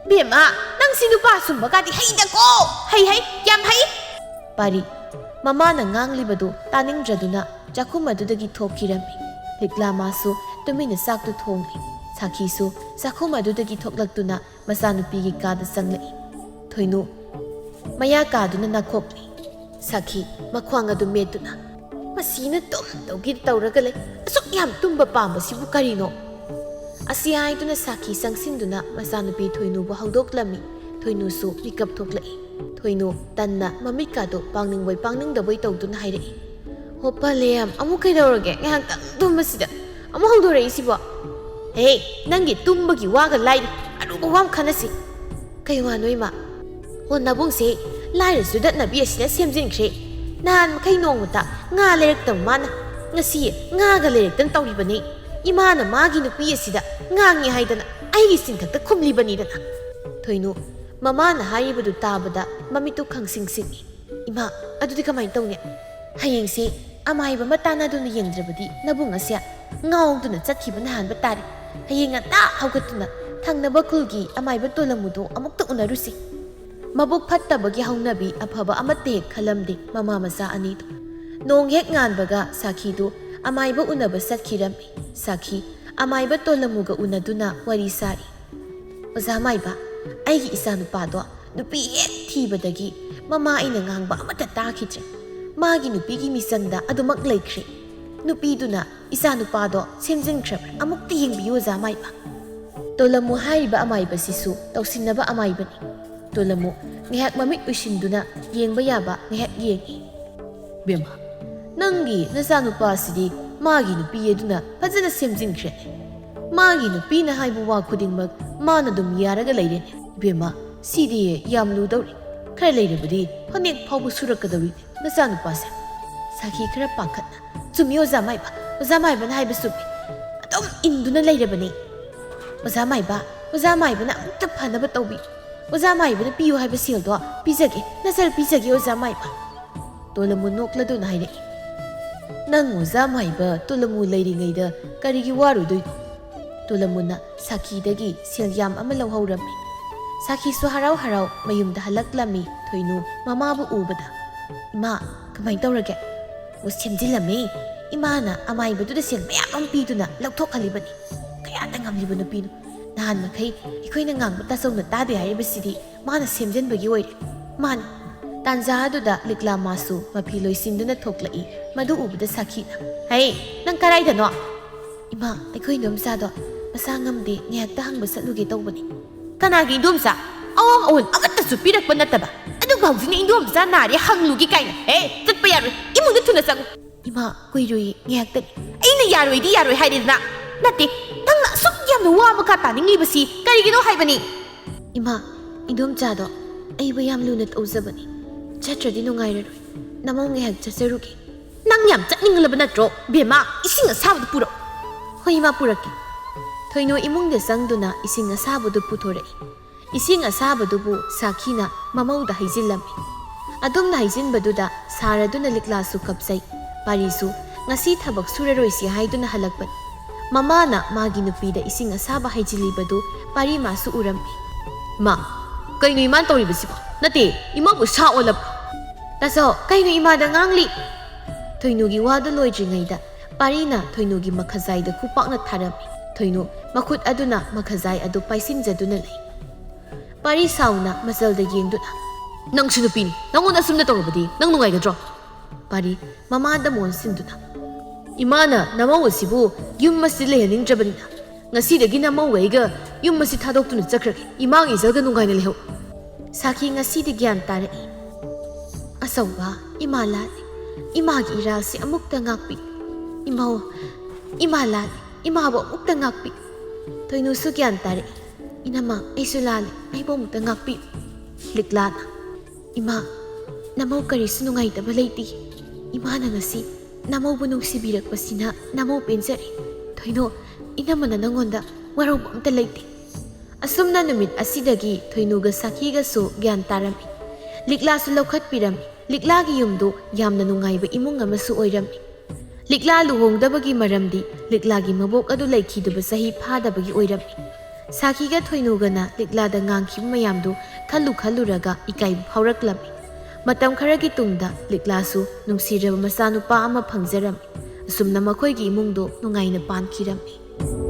ꯕꯦꯝꯃ, ꯅꯪꯁꯤ ꯅꯨꯄꯥ ꯁꯨꯝꯕꯒꯗꯤ ꯍꯩꯗꯀꯣ, ꯍꯩ, ꯍꯩ, ꯌꯥꯝ ꯍꯩ꯫" ꯄꯥꯔꯤ ꯃꯃꯥꯅ ꯉꯥꯡꯂꯤꯕꯗꯨ ꯇꯥꯅꯤꯡꯗ꯭ꯔꯗꯨꯅ ꯆꯥꯛꯈꯨꯝ ꯑꯗꯨꯗꯒꯤ ꯊꯣꯛꯈꯤꯔꯝꯃꯤ꯫ ꯂꯤꯛꯂꯥ ꯃꯥꯁꯨ ꯇꯨꯃꯤꯟꯅ ꯆꯥꯛꯇꯨ ꯊꯣꯡꯂꯤ꯫ ꯁꯥꯈꯤꯁꯨ ꯆꯥꯛꯈꯨꯝ ꯑꯗꯨꯗꯒꯤ ꯊꯣꯛꯂꯛꯇꯨꯅ ꯃꯆꯥꯅꯨꯄꯤꯒꯤ ꯀꯥꯗ ꯆꯪꯂꯛꯏ꯫ ꯊꯣꯏꯅꯨ ꯃꯌꯥ ꯀꯥꯗꯨꯅ ꯅꯥꯈꯣꯛꯂꯤ꯫ ꯁꯥꯈꯤ ꯃꯈ꯭ꯋꯥꯡ ꯑꯗꯨ ꯃꯦꯠꯇꯨꯅ, "ꯃꯁꯤꯅ ꯇꯨꯝ ꯇꯧꯒꯦ ꯇꯧꯔꯒ ꯂꯩ꯫ ꯑꯁꯨꯛ ꯌꯥꯝ ꯇꯨꯝꯕ ꯄꯥꯝꯕꯁꯤꯕꯨ ꯀꯔꯤꯅꯣ?" ꯑꯁꯤ ꯍꯥꯏꯗꯨꯅ ꯁꯥꯈꯤ ꯆꯪꯁꯤꯟꯗꯨꯅ ꯃꯆꯥꯅꯨꯄꯤ ꯊꯣꯏꯅꯨꯕꯨ ꯍꯧꯗꯣꯛꯂꯝꯃꯤ꯫ ꯊꯣꯏꯅꯨꯁꯨ ꯃꯤꯀꯞ ꯊꯣꯛꯂꯛꯏ꯫ ꯊꯣꯏꯅꯨ ꯇꯟꯅ ꯃꯃꯤꯠꯀꯥꯗꯨ ꯄꯥꯡꯅꯤꯡꯕꯣꯏ ꯄꯥꯡꯅꯤꯡꯗꯕꯣꯏ ꯇꯧꯗꯨꯅ ꯍꯥꯏꯔꯛꯏ, "ꯍꯣ ꯄꯂꯦꯝ, ꯑꯃꯨꯛ ꯀꯩꯗꯧꯔꯒꯦ? ꯉꯥꯏꯍꯥꯛꯇꯪ ꯇꯨꯝꯕꯁꯤꯗ ꯑꯃꯨꯛ ꯍꯧꯗꯣꯔꯛꯏꯁꯤꯕꯣ?" "ꯍꯦ, ꯅꯪꯒꯤ ꯇꯨꯝꯕꯒꯤ ꯋꯥꯒ ꯂꯥꯏꯔꯤ, ꯑꯔꯨꯕ ꯋꯥ ꯑꯃ ꯈꯟꯅꯁꯤ꯫" "ꯀꯩ ꯋꯥꯅꯣ ꯏꯃꯥ?" "ꯍꯣ, ꯅꯕꯨꯡꯁꯦ ꯂꯥꯏꯔ ꯆꯨꯗꯠꯅꯕꯤ ꯑꯁꯤꯅ ꯁꯦꯝꯖꯤꯟꯈ꯭ꯔꯦ꯫ ꯅꯍꯥꯟ ꯃꯈꯩ ꯅꯣꯡꯃꯇ ꯉꯥ ꯂꯩꯔꯛꯇꯕ ꯃꯥꯅ ꯉꯁꯤ ꯉꯥꯒ ꯂꯩꯔꯛꯇꯅ ꯇꯧꯔꯤꯕꯅꯤ꯫ ꯏꯃꯥꯅ ꯃꯥꯒꯤ ꯅꯨꯄꯤ ꯑꯁꯤꯗ ꯉꯥꯡꯉꯤ ꯍꯥꯏꯗꯅ ꯑꯩꯒꯤ ꯆꯤꯟꯊꯛꯇ ꯈꯨꯝꯂꯤꯕꯅꯤꯗꯅ꯫ ꯊꯣꯏꯅꯨ, ꯃꯃꯥꯅ ꯍꯥꯏꯔꯤꯕꯗꯨ ꯇꯥꯕꯗ ꯃꯃꯤꯠꯇꯨ ꯈꯪꯁꯤꯡ ꯁꯤꯡꯏ꯫ "ꯏꯃꯥ, ꯑꯗꯨꯗꯤ ꯀꯃꯥꯏꯅ ꯇꯧꯅꯤ? ꯍꯌꯦꯡꯁꯤ ꯑꯃꯥꯏꯕ ꯑꯃ ꯇꯥꯟꯅꯗꯨꯅ ꯌꯦꯡꯗ꯭ꯔꯕꯗꯤ ꯅꯕꯨꯡ ꯑꯁꯦ ꯉꯥꯎꯗꯨꯅ ꯆꯠꯈꯤꯕꯅ ꯍꯥꯟꯕ ꯇꯥꯔꯦ꯫ ꯍꯌꯦꯡ ꯉꯟꯇꯥ ꯍꯧꯒꯠꯇꯨꯅ ꯊꯪꯅꯕ ꯈꯨꯜꯒꯤ ꯑꯃꯥꯏꯕ ꯇꯣꯂꯝꯃꯨꯗꯣ ꯑꯃꯨꯛꯇ ꯎꯅꯔꯨꯁꯤ꯫" ꯃꯕꯨꯛ ꯐꯠꯇꯕꯒꯤ ꯍꯧꯅꯕꯤ ꯑꯐꯕ ꯑꯃꯠꯇ ꯍꯦꯛ ꯈꯜꯂꯝꯗꯦ ꯃꯃꯥ ꯃꯆꯥ ꯑꯅꯤꯗꯨ꯫ ꯅꯣꯡ ꯍꯦꯛ ꯉꯥꯟꯕꯒ ꯁꯥꯈꯤꯗꯨ ꯑꯃꯥꯏꯕ ꯎꯅꯕ ꯆꯠꯈꯤꯔꯝꯃꯤ꯫ ꯁꯥꯈꯤ ꯑꯃꯥꯏꯕ ꯇꯣꯂꯝꯃꯨꯒ ꯎꯅꯗꯨꯅ ꯋꯥꯔꯤ ꯁꯥꯔꯤ꯫ "ꯑꯣꯖꯥ ꯃꯥꯏꯕ, ꯑꯩꯒꯤ ꯏꯆꯥꯅꯨꯄꯥꯗꯣ ꯅꯨꯄꯤ ꯍꯦꯛ ꯊꯤꯕꯗꯒꯤ ꯃꯃꯥ ꯑꯩꯅ ꯉꯥꯡꯕ ꯑꯃꯠꯇ ꯇꯥꯈꯤꯗ꯭ꯔꯦ꯫ ꯃꯥꯒꯤ ꯅꯨꯄꯤꯒꯤ ꯃꯤꯆꯪꯗ ꯑꯗꯨꯃꯛ ꯂꯩꯈ꯭ꯔꯦ꯫ ꯅꯨꯄꯤꯗꯨꯅ ꯏꯆꯥꯅꯨꯄꯥꯗꯣ ꯁꯦꯝꯖꯤꯟꯈ꯭ꯔꯕ꯭ꯔꯥ? ꯑꯃꯨꯛꯇ ꯌꯦꯡꯕꯤꯌꯨ, ꯑꯣꯖꯥ ꯃꯥꯏꯕ꯫" ꯇꯣꯂꯝꯃꯨ ꯍꯥꯏꯔꯤꯕ ꯑꯃꯥꯏꯕꯁꯤꯁꯨ ꯇꯧꯁꯤꯟꯅꯕ ꯑꯃꯥꯏꯕꯅꯤ꯫ ꯇꯣꯂꯝꯃꯨ ꯉꯥꯏꯍꯥꯛ ꯃꯃꯤꯠ ꯎꯏꯁꯤꯟꯗꯨꯅ ꯌꯦꯡꯕ ꯌꯥꯕ ꯉꯥꯏꯍꯥꯛ ꯌꯦꯡꯉꯤ꯫ "ꯕꯦꯝꯃ, ꯅꯪꯒꯤ ꯅꯆꯥꯅꯨꯄꯥꯁꯤꯗꯤ ꯃꯥꯒꯤ ꯅꯨꯄꯤ ꯑꯗꯨꯅ ꯐꯖꯅ ꯁꯦꯝꯖꯤꯟꯈ꯭ꯔꯦꯅꯦ꯫ ꯃꯥꯒꯤ ꯅꯨꯄꯤꯅ ꯍꯥꯏꯕ ꯋꯥ ꯈꯨꯗꯤꯡꯃꯛ ꯃꯥꯅ ꯑꯗꯨꯝ ꯌꯥꯔꯒ ꯂꯩꯔꯦꯅꯦ꯫ ꯏꯕꯦꯝꯃ, ꯁꯤꯗꯤ ꯌꯥꯝ ꯂꯨꯗꯧꯔꯤ꯫ ꯈꯔ ꯂꯩꯔꯕꯗꯤ ꯐꯅꯦꯛ ꯐꯥꯎꯕ ꯁꯨꯔꯛꯀꯗꯧꯔꯤꯅꯦ ꯅꯆꯥꯅꯨꯄꯥꯁꯦ꯫" ꯁꯥꯈꯤ ꯈꯔ ꯄꯥꯈꯠꯅ, "ꯆꯨꯝꯃꯤ ꯑꯣꯖꯥ ꯃꯥꯏꯕ, ꯑꯣꯖꯥ ꯃꯥꯏꯕꯅ ꯍꯥꯏꯕ ꯆꯨꯝꯃꯤ꯫ ꯑꯗꯨꯝ ꯏꯟꯗꯨꯅ ꯂꯩꯔꯕꯅꯦ꯫ ꯑꯣꯖꯥ ꯃꯥꯏꯕ, ꯑꯣꯖꯥ ꯃꯥꯏꯕꯅ ꯑꯃꯨꯛꯇ ꯐꯅꯕ ꯇꯧꯕꯤ꯫ ꯑꯣꯖꯥ ꯃꯥꯏꯕꯅ ꯄꯤꯌꯨ ꯍꯥꯏꯕ ꯁꯦꯜꯗꯣ ꯄꯤꯖꯒꯦ, ꯅꯆꯜ ꯄꯤꯖꯒꯦ ꯑꯣꯖꯥ ꯃꯥꯏꯕ꯫" ꯇꯣꯂꯝꯃꯨ ꯅꯣꯛꯂꯗꯨꯅ ꯍꯥꯏꯔꯛꯏ꯫ "ꯅꯪ ꯑꯣꯖꯥ ꯃꯥꯏꯕ ꯇꯣꯂꯝꯃꯨ ꯂꯩꯔꯤꯉꯩꯗ ꯀꯔꯤꯒꯤ ꯋꯥꯔꯨꯗꯣꯏꯅꯣ?" ꯇꯣꯂꯝꯃꯨꯅ ꯁꯥꯈꯤꯗꯒꯤ ꯁꯦꯜ ꯌꯥꯝ ꯑꯃ ꯂꯧꯍꯧꯔꯝꯃꯤ꯫ ꯁꯥꯈꯤꯁꯨ ꯍꯔꯥꯎ ꯍꯔꯥꯎ ꯃꯌꯨꯝꯗ ꯍꯜꯂꯛꯂꯝꯃꯤ꯫ ꯊꯣꯏꯅꯨ ꯃꯃꯥꯕꯨ ꯎꯕꯗ, "ꯏꯃꯥ, ꯀꯃꯥꯏꯅ ꯇꯧꯔꯒꯦ?" "ꯑꯣ, ꯁꯦꯝꯖꯤꯜꯂꯝꯃꯦ꯫ ꯏꯃꯥꯅ ꯑꯃꯥꯏꯕꯗꯨꯗ ꯁꯦꯜ ꯃꯌꯥꯝ ꯑꯃ ꯄꯤꯗꯨꯅ ꯂꯧꯊꯣꯛꯍꯜꯂꯤꯕꯅꯤ꯫ ꯀꯌꯥꯗ ꯉꯝꯂꯤꯕ ꯅꯨꯄꯤꯅꯣ꯫ ꯅꯍꯥꯟ ꯃꯈꯩ ꯑꯩꯈꯣꯏꯅ ꯉꯥꯡꯕ ꯇꯥꯆꯧꯅ ꯇꯥꯗꯦ ꯍꯥꯏꯔꯤꯕꯁꯤꯗꯤ ꯃꯥꯅ ꯁꯦꯝꯖꯤꯟꯕꯒꯤ ꯑꯣꯏꯔꯦ꯫ ꯃꯥꯅꯤ꯫" ꯇꯥꯟꯖꯥ ꯑꯗꯨꯗ ꯂꯤꯛꯂꯥ ꯃꯥꯁꯨ ꯃꯐꯤ ꯂꯣꯏꯁꯤꯟꯗꯨꯅ ꯊꯣꯛꯂꯛꯏ꯫ ꯃꯗꯨ ꯎꯕꯗ ꯁꯥꯈꯤꯅ, "ꯍꯩ, ꯅꯪ ꯀꯔꯥꯏꯗꯅꯣ?" "ꯏꯃꯥ, ꯑꯩꯈꯣꯏ ꯏꯗꯣꯝꯆꯥꯗꯣ ꯃꯁꯥ ꯉꯝꯗꯦ, ꯉꯥꯏꯍꯥꯛꯇ ꯍꯪꯕ ꯆꯠꯂꯨꯒꯦ ꯇꯧꯕꯅꯤ꯫" "ꯀꯅꯥꯒꯤ ꯏꯗꯣꯝꯆꯥ? ꯑꯋꯥꯡ ꯑꯋꯣꯟ ꯑꯃꯠꯇꯁꯨ ꯄꯤꯔꯛꯄ ꯅꯠꯇꯕ, ꯑꯗꯨꯒ ꯍꯧꯖꯤꯛꯅ ꯏꯗꯣꯝꯆꯥ ꯅꯥꯔꯦ ꯍꯪꯂꯨꯒꯦ ꯀꯥꯏꯅ꯫ ꯍꯦ, ꯆꯠꯄ ꯌꯥꯔꯣꯏ, ꯏꯃꯨꯡꯗ ꯊꯨꯅ ꯆꯪꯉꯨ꯫" "ꯏꯃꯥ, ꯀꯨꯏꯔꯣꯏꯌꯦ, ꯉꯥꯏꯍꯥꯛꯇꯅꯤ꯫" "ꯑꯩꯅ ꯌꯥꯔꯣꯏꯗꯤ ꯌꯥꯔꯣꯏ ꯍꯥꯏꯔꯦꯗꯅ꯫ ꯅꯠꯇꯦ, ꯅꯪꯅ ꯑꯁꯨꯛ ꯌꯥꯝꯅ ꯋꯥ ꯃꯈꯥ ꯇꯥꯅꯤꯡꯂꯤꯕꯁꯤ ꯀꯔꯤꯒꯤꯅꯣ ꯍꯥꯏꯕꯅꯤ?" "ꯏꯃꯥ, ꯏꯗꯣꯝꯆꯥꯗꯣ ꯑꯩꯕꯨ ꯌꯥꯝ ꯂꯨꯅ ꯇꯧꯖꯕꯅꯤ꯫ ꯆꯠꯇ꯭ꯔꯗꯤ ꯅꯨꯡꯉꯥꯏꯔꯔꯣꯏ꯫ ꯅꯃꯧ ꯉꯥꯏꯍꯥꯛ ꯆꯠꯆꯔꯨꯒꯦ꯫" "ꯅꯪ ꯌꯥꯝ ꯆꯠꯅꯤꯡꯂꯕ ꯅꯠꯇ꯭ꯔꯣ, ꯕꯦꯝꯃ? ꯏꯁꯤꯡ ꯑꯁꯥꯕꯗꯨ ꯄꯨꯔꯛꯎ꯫" "ꯍꯣꯏ ꯏꯃꯥ, ꯄꯨꯔꯛꯀꯦ"꯫ ꯊꯣꯏꯅꯨ ꯏꯃꯨꯡꯗ ꯆꯪꯗꯨꯅ ꯏꯁꯤꯡ ꯑꯁꯥꯕꯗꯨ ꯄꯨꯊꯣꯔꯛꯏ꯫ ꯏꯁꯤꯡ ꯑꯁꯥꯕꯗꯨꯕꯨ ꯁꯥꯈꯤꯅ ꯃꯃꯧꯗ ꯍꯩꯖꯤꯜꯂꯝꯃꯤ꯫ ꯑꯗꯨꯝꯅ ꯍꯩꯖꯤꯟꯕꯗꯨꯗ ꯁꯥꯔꯗꯨꯅ ꯂꯤꯛꯂꯥꯁꯨ ꯀꯞꯆꯩ꯫ ꯄꯥꯔꯤꯁꯨ ꯉꯁꯤ ꯊꯕꯛ ꯁꯨꯔꯔꯣꯏꯁꯤ ꯍꯥꯏꯗꯨꯅ ꯍꯜꯂꯛꯄꯅꯤ꯫ ꯃꯃꯥꯅ ꯃꯥꯒꯤ ꯅꯨꯄꯤꯗ ꯏꯁꯤꯡ ꯑꯁꯥꯕ ꯍꯩꯖꯤꯜꯂꯤꯕꯗꯨ ꯄꯥꯔꯤ ꯃꯥꯁꯨ ꯎꯔꯝꯃꯤ꯫ "ꯏꯃꯥ, ꯀꯩꯅꯣ ꯏꯃꯥꯅ ꯇꯧꯔꯤꯕꯁꯤꯕꯣ? ꯅꯠꯇꯦ, ꯏꯃꯥꯕꯨ ꯁꯥ ꯑꯣꯜꯂꯕ?" "ꯇꯥꯆꯧ, ꯀꯩꯅꯣ ꯏꯃꯥꯗ ꯉꯥꯡꯂꯤ?" ꯊꯣꯏꯅꯨꯒꯤ ꯋꯥꯗꯨ ꯂꯣꯏꯗ꯭ꯔꯤꯉꯩꯗ ꯄꯥꯔꯤꯅ ꯊꯣꯏꯅꯨꯒꯤ ꯃꯈꯖꯥꯏꯗ ꯈꯨꯄꯥꯛꯅ ꯊꯥꯔꯝꯃꯤ꯫ ꯊꯣꯏꯅꯨ ꯃꯈꯨꯠ ꯑꯗꯨꯅ ꯃꯈꯖꯥꯏ ꯑꯗꯨ ꯄꯥꯏꯁꯤꯟꯖꯗꯨꯅ ꯂꯩ꯫ ꯄꯥꯔꯤ ꯁꯥꯎꯅ ꯃꯆꯜꯗ ꯌꯦꯡꯗꯨꯅ, "ꯅꯪꯁꯨ ꯅꯨꯄꯤꯅꯤ, ꯅꯪꯉꯣꯟꯗ ꯑꯁꯨꯝꯅ ꯇꯧꯔꯕꯗꯤ ꯅꯪ ꯅꯨꯡꯉꯥꯏꯒꯗ꯭ꯔꯣ?" ꯄꯥꯔꯤ ꯃꯃꯥꯗ ꯃꯣꯟꯁꯤꯟꯗꯨꯅ, "ꯏꯃꯥꯅ ꯅꯃꯧ ꯑꯁꯤꯕꯨ ꯌꯨꯝ ꯑꯁꯤꯗ ꯂꯩꯍꯟꯅꯤꯡꯗ꯭ꯔꯕꯅꯤꯅ ꯉꯁꯤꯗꯒꯤ ꯅꯃꯧ ꯑꯩꯒ ꯌꯨꯝ ꯑꯁꯤ ꯊꯥꯗꯣꯛꯇꯨꯅ ꯆꯠꯈ꯭ꯔꯒꯦ꯫ ꯏꯃꯥꯒꯤ ꯏꯆꯜꯒ ꯅꯨꯡꯉꯥꯏꯅ ꯂꯩꯍꯧ"꯫ ꯁꯥꯈꯤ ꯉꯁꯤꯗꯤ ꯒ꯭ꯌꯥꯟ ꯇꯥꯔꯛꯏ꯫ "ꯑꯆꯧꯕ, ꯏꯃꯥ ꯂꯥꯠꯂꯤ꯫ ꯏꯃꯥꯒꯤ ꯏꯔꯥꯜꯁꯤ ꯑꯃꯨꯛꯇ ꯉꯥꯛꯄꯤ꯫ ꯏꯃꯧ, ꯏꯃꯥ ꯂꯥꯠꯂꯤ꯫ ꯏꯃꯥꯕꯨ ꯑꯃꯨꯛꯇ ꯉꯥꯛꯄꯤ"꯫ ꯊꯣꯏꯅꯨꯁꯨ ꯒ꯭ꯌꯥꯟ ꯇꯥꯔꯛꯏ꯫ "ꯏꯅꯝꯃ, ꯑꯩꯁꯨ ꯂꯥꯜꯂꯤ꯫ ꯑꯩꯕꯨ ꯑꯃꯨꯛꯇ ꯉꯥꯛꯄꯤ"꯫ ꯂꯤꯛꯂꯥꯅ, "ꯏꯃꯥ, ꯅꯃꯧ ꯀꯔꯤꯁꯨ ꯅꯨꯡꯉꯥꯏꯇꯕ ꯂꯩꯇꯦ꯫ ꯏꯃꯥꯅ ꯉꯁꯤ ꯅꯃꯧꯕꯨ ꯅꯨꯡꯁꯤꯕꯤꯔꯛꯄꯁꯤꯅ ꯅꯃꯧ ꯄꯦꯟꯖꯔꯦ꯫ ꯊꯣꯏꯅꯨ, ꯏꯅꯝꯃꯅ ꯅꯉꯣꯟꯗ ꯋꯥꯔꯧꯕ ꯑꯝꯇ ꯂꯩꯇꯦ"꯫ ꯑꯁꯨꯝꯅ ꯅꯨꯃꯤꯠ ꯑꯁꯤꯗꯒꯤ ꯊꯣꯏꯅꯨꯒ ꯁꯥꯈꯤꯒꯁꯨ ꯒ꯭ꯌꯥꯟ ꯇꯥꯔꯝꯃꯤ꯫ ꯂꯤꯛꯂꯥꯁꯨ ꯂꯧꯈꯠꯄꯤꯔꯝꯃꯤ꯫ ꯂꯤꯛꯂꯥꯒꯤ ꯌꯨꯝꯗꯨ ꯌꯥꯝꯅ ꯅꯨꯡꯉꯥꯏꯕ ꯏꯃꯨꯡ ꯑꯃꯁꯨ ꯑꯣꯏꯔꯝꯃꯤ꯫ ꯂꯤꯛꯂꯥ ꯂꯨꯍꯣꯡꯗꯕꯒꯤ ꯃꯔꯝꯗꯤ ꯂꯤꯛꯂꯥꯒꯤ ꯃꯕꯣꯛ ꯑꯗꯨ ꯂꯩꯈꯤꯗꯕ ꯆꯍꯤ ꯐꯥꯗꯕꯒꯤ ꯑꯣꯏꯔꯝꯃꯤ꯫ ꯁꯥꯈꯤꯒ ꯊꯣꯏꯅꯨꯒꯅ ꯂꯤꯛꯂꯥꯗ ꯉꯥꯡꯈꯤꯕ ꯃꯌꯥꯝꯗꯨ ꯈꯜꯂꯨ ꯈꯜꯂꯨꯔꯒ ꯏꯀꯥꯏꯕ ꯐꯥꯎꯔꯛꯂꯝꯃꯤ꯫ ꯃꯇꯝ ꯈꯔꯒꯤ ꯇꯨꯡꯗ ꯂꯤꯛꯂꯥꯁꯨ ꯅꯨꯡꯁꯤꯔꯕ ꯃꯆꯥꯅꯨꯄꯥ ꯑꯃ ꯐꯪꯖꯔꯝꯃꯤ꯫ ꯑꯁꯨꯝꯅ ꯃꯈꯣꯏꯒꯤ ꯏꯃꯨꯡꯗꯨ ꯅꯨꯡꯉꯥꯏꯅ ꯄꯥꯟꯈꯤꯔꯝꯃꯤ꯫